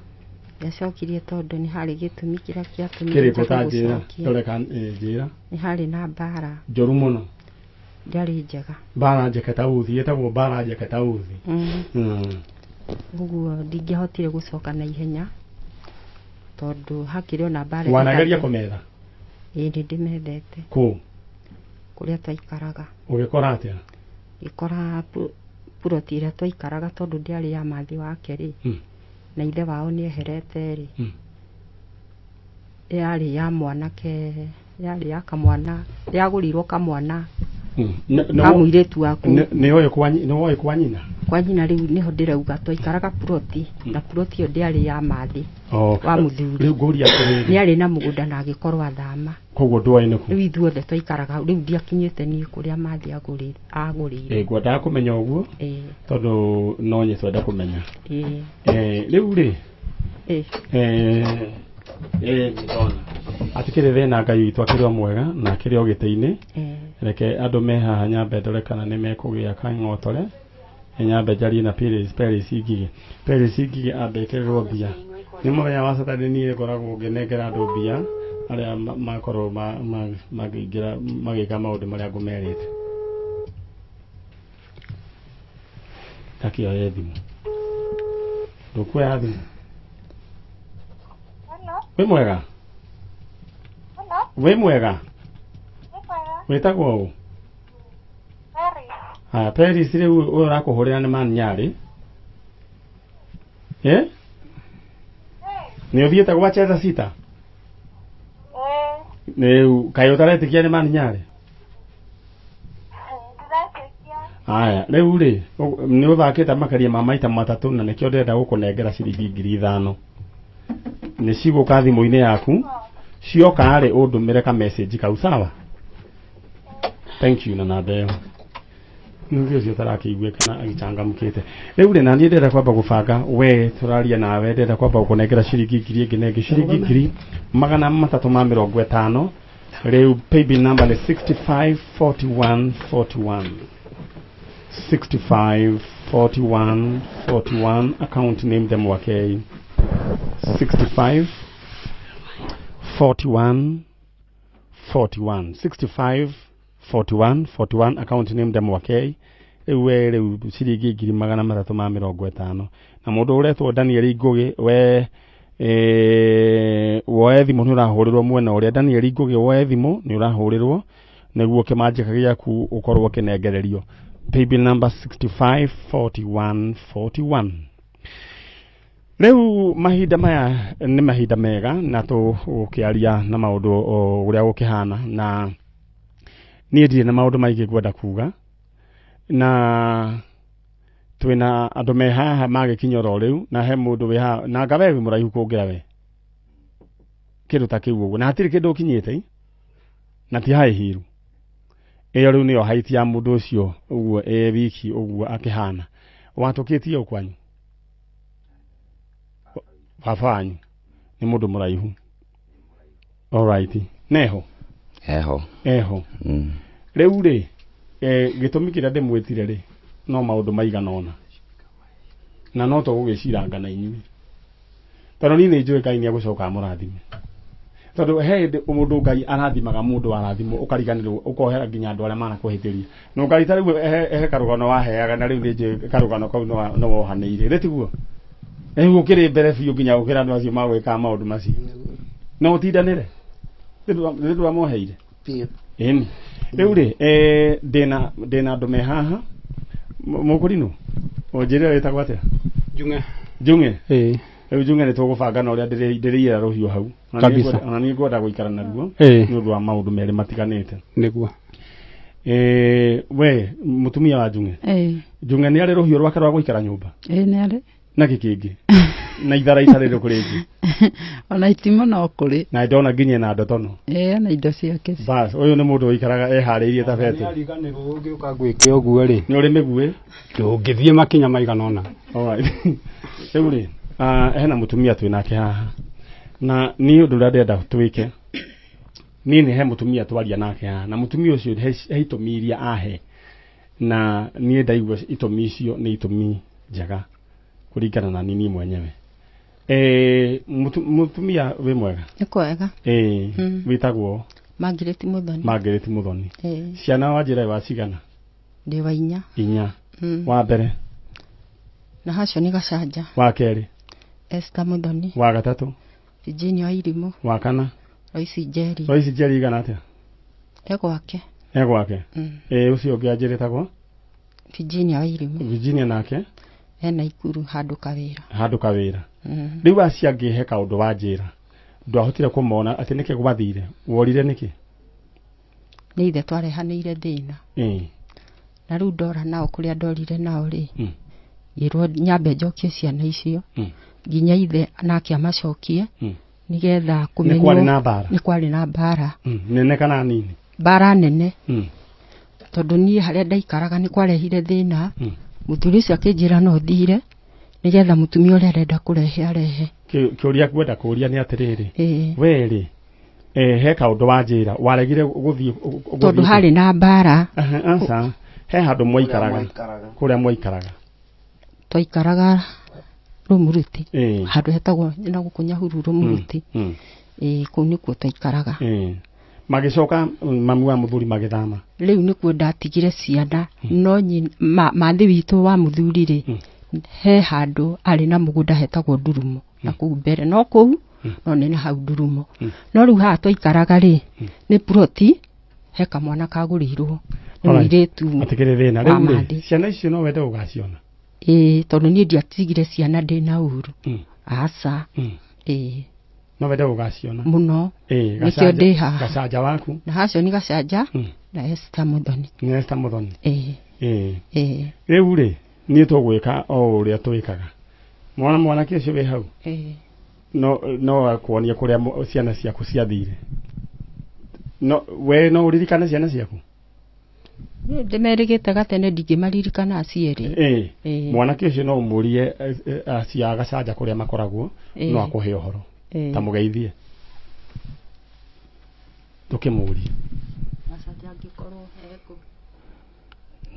Ndiacokirie tondũ nĩ harĩ gĩtũmi kĩrĩa gĩatũmire Kĩrĩkũ ta njĩra? Ndore njĩra. Nĩ harĩ na mbara. Njũru mũno. Ndĩarĩ njega. Mbara njeke ta uthi, ĩtagwo mbara njeke ta uthi. Ũguo ndingĩahotire gũcoka na ihenya tondũ hakĩrĩ ona mbara. Wanageria kũmetha? Ĩĩ, nĩ ndĩmethete. Kũ? Kũrĩa twaikaraga. Ũgĩkora atĩa? Ngĩkora puroti ĩrĩa twaikaraga tondũ ndĩarĩ ya mathi wake rĩ, Na ithe wao nĩ eherete rĩ, yarĩ ya mwanake, yarĩ ya kamwana, yagũrirwo kamwana ka mũirĩtu waku. Nĩ woĩ kwa nyina? Kwa nyina rĩu nĩho ndĩrauga twaikaraga ploti, na ploti ĩyo ndĩarĩ ya mathĩ wa mũthuri. Rĩu ngũria atĩrĩrĩ, nĩarĩ na mũgũnda na agĩkorwo athama. Koguo ndwoĩ nĩkũ? Rĩu ithuothe twaikaraga hau, rĩu ndiakinyĩte niĩ kũrĩa mathĩ agũrĩire. Ngwendaga kũmenya ũguo tondũ no nye twenda kũmenya. Rĩu rĩ, ndona atikĩrĩ thĩna, Ngai witũ akĩrĩ o mwega na akĩrĩ o gĩtĩ-inĩ. Reke andũ me haha nyambe ndore kana nĩ mekũgĩa kang'otore, nyambe njarie na Peris Ngigĩ. Peris Ngigĩ ambe ĩkĩrĩrwo mbia. Nĩ mũthenya wa Saturday niĩ ngoragwo ngĩnengera andũ mbia arĩa makorwo makĩingĩra magĩka maũndũ marĩa ngũmerĩte. Takĩoye thimũ. Ndũkuoya thimũ? Wĩ mwega? Wĩ mwega? Wĩtagwo ũ? Haya, Peris rĩu ũyũ ũrakũhũrĩra nĩ Man Nyarĩ. Nĩ ũthiĩte gwa Cheza Sita? Rĩu kaĩ ũtaretĩkia nĩ Man Nyarĩ? Haya, rĩu rĩ, nĩ ũthakĩte makĩria ma maita matatũ na nĩkĩo ndĩrenda gũkũnengera ciringi 5,000. Nĩ cigũka thimũ-inĩ yaku, cioka rĩ ũndũmĩre ka message kau, sawa? Thank you na namba ĩyo. Nĩ ũcio ũtarakĩiguĩkana agĩcangamũkĩte. Rĩu rĩ, na niĩ ndĩrenda kwamba gũbanga, we tũraria nawe, ndĩrenda kwamba gũkũnengera ciringi 1,000 ĩngĩ na ĩngĩ, ciringi 350,000. Rĩu paybill number nĩ 654141. 654141, account name them Wakei. 654141, 654141, account name them Wakei. Rĩu we rĩu ciringi 350,000. Na mũndũ ũretwo Daniel Ngũgĩ, we woe thimũ nĩ ũrahũrĩrwo mwena ũrĩa. Daniel Ngũgĩ woe thimũ nĩ ũrahũrĩrwo nĩguo kĩmanjĩka gĩaku ũkorwo ũkĩnengererio. Paybill number 654141. Rĩu mahinda maya nĩ mahinda mega na tũgũkĩaria na maũndũ ũrĩa gũkĩhana, na niĩ ndirĩ na maũndũ maingĩ ngwenda kuga, na twĩna andũ me haha magĩkinya oro rĩu, na he mũndũ wĩ haha na anga we wĩ mũraihu kũngĩra we kĩndũ ta kĩu ũguo, na hatirĩ kĩndũ ũkinyĩte na ti high heel. Ĩyo rĩu nĩyo height ya mũndũ ũcio ũguo ĩ wiki ũguo akĩhana. Watũkĩtie ũ kwanyu? Baba wanyu nĩ mũndũ mũraihu. Alright. Neho? Eho. Eho. Rĩu rĩ, gĩtũmi kĩrĩa ndĩmwĩtire rĩ, no maũndũ maigana ũna, na no tũgũgĩciranga na inyuĩ, tondũ niĩ nĩ njũĩ Ngai nĩ egũcoka amũrathime. Tondũ he hĩndĩ mũndũ Ngai arathimaga mũndũ arathimwo ũkariganĩrwo ũkohera nginya andũ arĩa manakũhĩtĩria. Na Ngai ta rĩu he karũgano waheaga, na rĩu nĩ njũĩ karũgano kau no wohanĩire, githĩ tiguo? Rĩu ũkĩrĩ mbere biũ nginya gũkĩra andũ acio magwĩkaga maũndũ macio. No ũtindanĩre? Nĩ ndwamoheire? Ĩni. Rĩu rĩ, ndĩna andũ me haha. Mũkũrinũ, ũnjĩre wĩtagwo atĩa? Njung'e. Njung'e? Rĩu Njung'e nĩ tũgũbanga na ũrĩa ndĩrĩiyĩra rũhiũ hau. Kabisa. Ona niĩ ngwenda gũikara naruo nĩ ũndũ wa maũndũ merĩ matiganĩte. Nĩguo. We mũtumia wa Njung'e. Njung'e nĩ arĩ rũhiũ rwake rwa gũikara nyũmba? Nĩ arĩ. Na kĩ kĩngĩ? Na ithara itarĩ kũrĩ ingĩ. Ona itimũ no kũrĩ. Na ndona nginya na ndotono. Na indo ciake. Bas, ũyũ nĩ mũndũ ũikaraga eharĩirie ta betũ. Nĩariganĩrwo ũngĩũka ngwĩke ũguo rĩ. Nĩ ũrĩ mĩguĩ? Ndũngĩthiĩ makinya maigana ũna. Alright. Rĩu rĩ, hena mũtumia twĩ nake haha. Na niĩ ũndũ ũrĩa ndĩrenda twĩke, niĩ nĩ he mũtumia twaria nake haha, na mũtumia ũcio he itũmi iria ahe, na niĩ ndaigua itũmi icio nĩ itũmi njega kũringana na niĩ mwenyewe. Mũtumia wĩ mwega? Nĩ kwega. Wĩtagwo? Margaret Muthoni. Margaret Muthoni. Ciana wanjĩra wa cigana? Ndĩ wa inya. Inya. Wa mbere? Na hacio nĩ Gacanja. Wa kerĩ? Esther Muthoni. Wa gatatũ? Virginia Wairimu. Wa kana? Royce Njeri. Royce Njeri igana atĩa? E gwake. E gwake. Ũcio ũngĩ anjĩrĩtagwo? Virginia Wairimu. Virginia nake? Ena Ikuru handũ kawĩra. Handũ kawĩra. Rĩu acio angĩ he kaũndũ wanjĩra ndwahotire kũmona atĩ nĩkĩ gwathire, worire nĩkĩ? Nĩ ithe twarehanĩire thĩna. Na rĩu ndora nao kũrĩa ndorire nao rĩ, ngĩrwo nyambe njokie ciana icio nginya ithe nake amacokie nĩgetha kũmenywo. Nĩ kwarĩ na mbara? Nĩ kwarĩ na mbara. Nene kana nini? Mbara nene. Tondũ niĩ harĩa ndaikaraga nĩ kwarehire thĩna. Mũthuri ũcio akĩnjĩra no thire nĩgetha mũtumia ũrĩa arenda kũrehe arehe. Kĩũria ngwenda kũũria nĩ atĩrĩrĩ, we rĩ, he kaũndũ wanjĩra waregire gũthiĩ tondũ harĩ na mbara. Aca, he handũ mwaikaraga. Kũrĩa mwaikaraga? Twaikaraga Rũmuruti, handũ hetagwo na gũkũ Nyahururu Rũmuruti. Kũu nĩkuo twaikaraga. Magĩcoka mamu wa mũthuri magĩthama. Rĩu nĩkuo ndatigire ciana, no mathĩ witũ wa mũthuri rĩ, he handũ arĩ na mũgũnda hetagwo Ndurumo na kũu mbere, no kũu no nĩ na hau Ndurumo. No rĩu haha twaikaraga rĩ, nĩ ploti, he kamwana kagũrĩirwo nĩ mũirĩtu. Atikĩrĩ thĩna. Rĩu rĩ, ciana icio no wende gũgaciona? Ĩĩ, tondũ niĩ ndiatigire ciana ndĩna ũru. Aca. Ĩĩ. No wende gũgaciona? Mũno. Nĩkĩo ndĩ haha. Gacanja waku? Na hacio nĩ Gacanja na Esther Muthoni. Nĩ Esther Muthoni. Ĩĩ. Ĩĩ. Rĩu rĩ, niĩ tũgwĩka o ũrĩa twĩkaga. Mwana mwanake ũcio wĩ hau? Ĩĩ. No akuonie kũrĩa ciana ciaku ciathire. No we no ũririkane ciana ciaku? Ndĩmerĩgĩte gatene ndingĩmaririkana aciarĩ. Ĩĩ. Mwanake ũcio no ũmũrie acia Gacanja kũrĩa makoragwo, no akũhe ũhoro. Ta mũgeithie. Tũkĩmũrie. Gacanja angĩkorwo ekũ.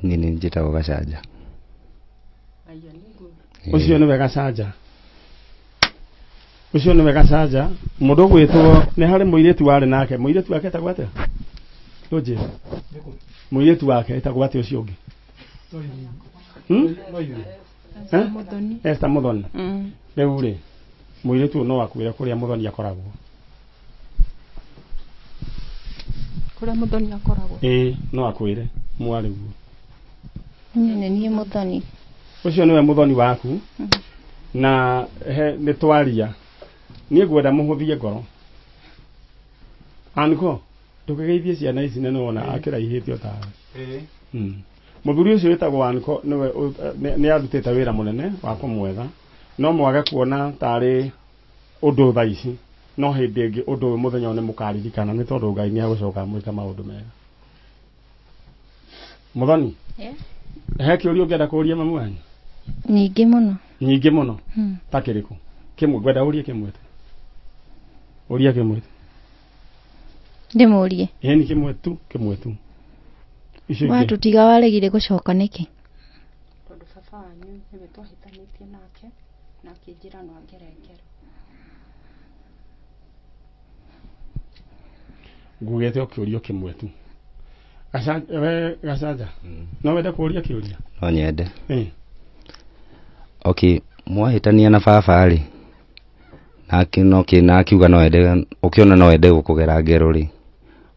Niĩ nĩ njĩtagwo Gacanja. Ũcio nĩwe Gacanja. Ũcio nĩwe Gacanja. Mũndũ ũgwĩtwo nĩ harĩ mũirĩtu warĩ nake. Mũirĩtu wake etagwo atĩa? Tũnjĩre. Mũirĩtu wake etagwo atĩa ũcio ũngĩ? Esther Muthoni. Rĩu rĩ, mũirĩtu ũyũ no akuĩre kũrĩa Muthoni akoragwo. Kũrĩa Muthoni akoragwo? Ĩĩ, no akuĩre mwarĩ guo. Niĩ nĩ niĩ Muthoni. Ũcio nĩwe Muthoni waku. Na nĩ twaria. Niĩ ngwenda mũhũthie ngoro. Anko, ndũkĩgeithie ciana ici nĩ nĩwona akĩraihĩte o tawe. Mũthuri ũcio wĩtagwo Anko nĩwe nĩ arutĩte wĩra mũnene wa kũmwetha. No mwage kuona tarĩ ũndũ thaa ici, no hĩndĩ ĩngĩ ũndũ ũyũ mũthenya ũyũ nĩ mũkaririkana nĩ tondũ Ngai nĩ agũcoka amwĩke maũndũ mega. Muthoni, he kĩũria ũngĩenda kũũria mamu wanyu? Nyingĩ mũno. Nyingĩ mũno? Ta kĩrĩkũ? Kĩmwe, ngwenda ũrie kĩmwe tu. Ũria kĩmwe tu. Ndĩmũrie? Ĩĩ, nĩ kĩmwe tu, kĩmwe tu. Icio ingĩ. Watũtiga waregire gũcoka nĩkĩ? Tondũ baba wanyu nĩwe twahĩtanĩtie nake na akĩnjĩra no angere ngero. Ngugĩte o kĩũria kĩmwe tu. We Gacanja, no wende kũũria kĩũria? No nyende. Okay, mwahĩtania na baba rĩ, na akiuga no ende, ũkĩona no ende gũkũgera ngero rĩ,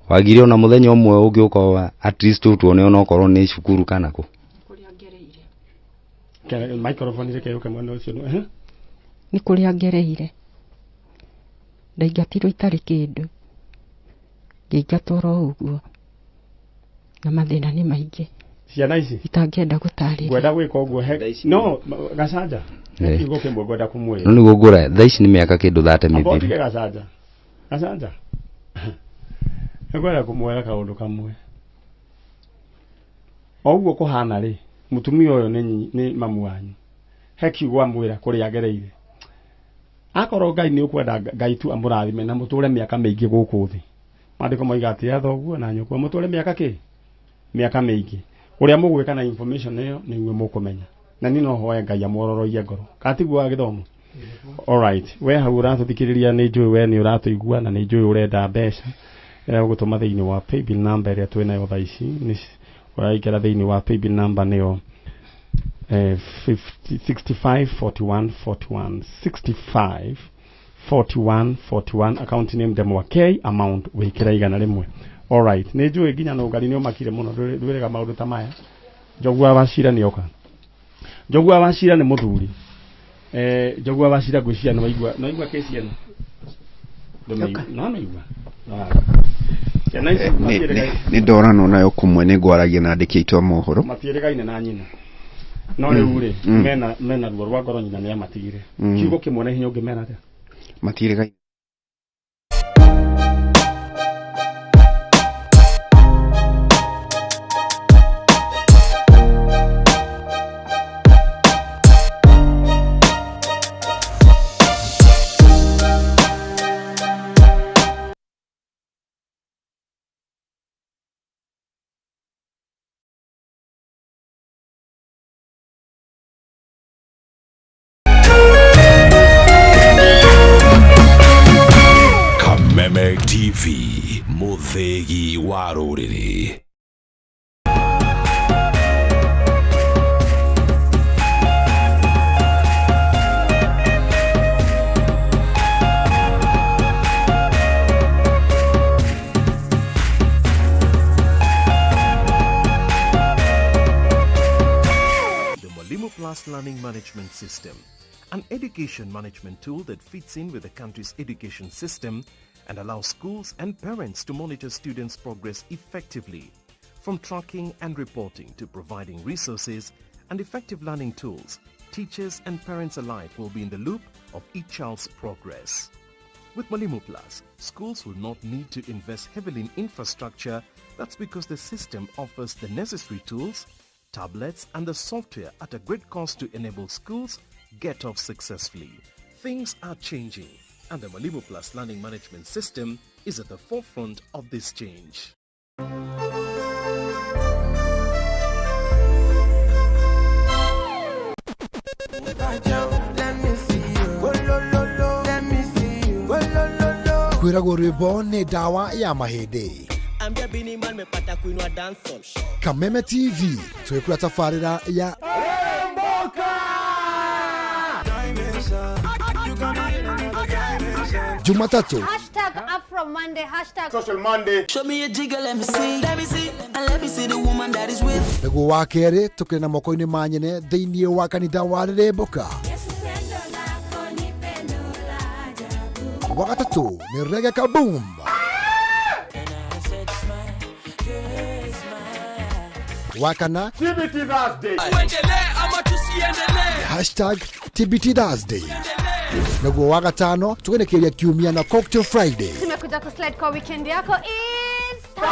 wagire ona mũthenya ũmwe ũngĩũka at least ũtuone onokorwo nĩ cukuru kana kũ? Kũrĩa ngereire. Microphone reke yũke mwena ũcio. Nĩ kũrĩa ngereire. Ndaingatirwo itarĩ kĩndũ. Ngĩingatwo oro ũguo. Na mathĩna nĩ maingĩ. Ciana ici? Itangĩenda gũtarĩria. Ngwenda gwĩka ũguo he no Gacanja. Kiugo kĩmwe ngwenda kũmwĩra. No nĩguo ngũra thaa ici nĩ mĩaka kĩndũ 30 Amba mĩthiru. ũtige Gacanja. Gacanja. Nĩngwenda kũmwĩra kaũndũ kamwe. O ũguo kũhana rĩ, mũtumia ũyũ nĩ mamu wanyu. He kiugo amwĩra kũrĩa agereire. Akorwo Ngai nĩ ũkwenda Ngai tu amũrathime na mũtũre mĩaka mĩingĩ gũkũ thĩ. Maandĩko moiga atĩ thoguo na nyũkwa mũtũre mĩaka kĩ? Mĩaka mĩingĩ. Ũrĩa mũgwĩka na information ĩyo nĩguo mũkũmenya. Na niĩ no hoe Ngai amwororoie ngoro. Kana tiguo wa gĩthomo? Alright, we hau ũratũthikĩrĩria nĩ njũĩ we nĩ ũratũigua na nĩ njũĩ ũrenda mbeca. Ĩrĩa ũgũtũma thĩinĩ wa paybill number ĩrĩa twĩ nayo thaa ici. Nĩ ũraingĩra thĩinĩ wa paybill number nĩyo 65 41 41 65 41 41 account name Ndemwa K amount wĩkĩra 100. Alright, nĩ njũĩ nginya nũngari nĩ ũmakire mũno ndwĩrĩga maũndũ ta maya. Njogu wa Wachira nĩ oka. Njogua wa Cira nĩ mũthuri. Njogua wa Cira ngwĩciria nĩ waigua, nĩ waigua kesi ĩno? No mĩigua. Ciana ici nĩ ndoranwo nayo kũmwe, nĩ ngwaragia na andĩki aitũ a mohoro. Matiĩrĩgaine na nyina. No rĩu rĩ, mena ruo rwa ngoro, nyina nĩ amatigire. Kiugo kĩmwe na ihenya ũngĩmera atĩa? Matiĩrĩgaine. Kameme TV, muthegi wa rũrĩrĩ. The Mwalimu Plus Learning Management System, an education management tool that fits in with the country's education system and allows schools and parents to monitor students' progress effectively. From tracking and reporting to providing resources and effective learning tools, teachers and parents alike will be in the loop of each child's progress. With Mwalimu Plus, schools will not need to invest heavily in infrastructure. That's because the system offers the necessary tools, tablets and the software at a great cost to enable schools get off successfully. Things are changing, and the Mwalimu Plus Learning Management System is at the forefront of this change. Kwĩragwo rwĩmbo nĩ ndawa ya mahĩndĩ. Ambia Bini Man mepata kuinua dancehall. Kameme TV twĩkũra tabarĩra ya Jumatatu Hashtag Afro Monday, hashtag Social Monday. Show me a jigger, let me see. Let me see, and let me see the woman that is with. Nĩguo wa kerĩ tũkĩrĩ na moko-inĩ ma nyene thĩinĩ wa kanitha wa Rĩrĩmbũka. Wa gatatũ nĩ Reggae Kaboom. Wa kana TBT Thursday. Tuendelee ama tusiendelee? Hashtag TBT Thursday. Naguo wa gatano tũgenekeria kiumia na Cocktail Friday. Tumekuja kuslide kwa weekend yako is style.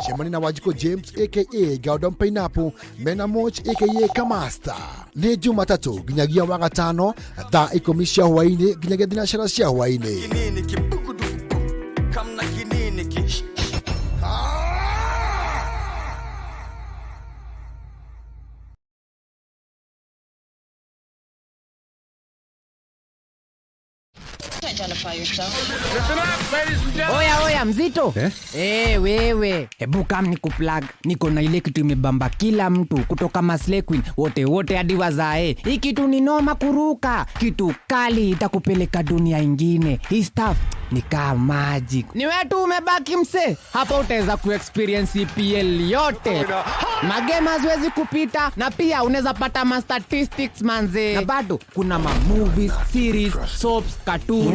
Cemani na Wanjikũ James aka Gordon Pineapple mena Moch aka Kamasta. Nĩ Jumatatũ nginyagia wa gatano thaa 10 cia hwaĩ-inĩ nginyagia thinacara cia hwaĩ-inĩ. Identify yourself. Oya oya mzito eh? Wewe hebu kam ni kuplug, niko na ile kitu imebamba kila mtu kutoka Maslay Queen wote wote hadi wazae. Hii kitu ni noma kuruka, kitu kali itakupeleka dunia ingine. Hii stuff ni kama magic. Ni wewe tu umebaki mse, hapa utaweza kuexperience EPL yote. Magame haziwezi kupita na pia unaweza pata ma statistics manze. Na bado kuna ma movies, series, soaps, cartoons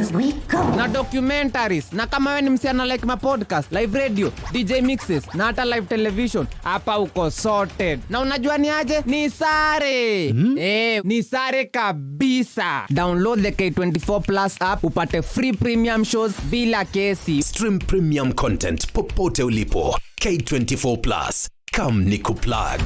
na documentaries. Na kama wewe ni msichana like ma podcast, live radio, DJ mixes na hata live television, hapa uko sorted. Na unajua ni aje? Ni sare. Ni sare kabisa. Download the K24 Plus app upate free premium shows bila kesi. Stream premium content popote ulipo. K24 Plus. Come nikuplug.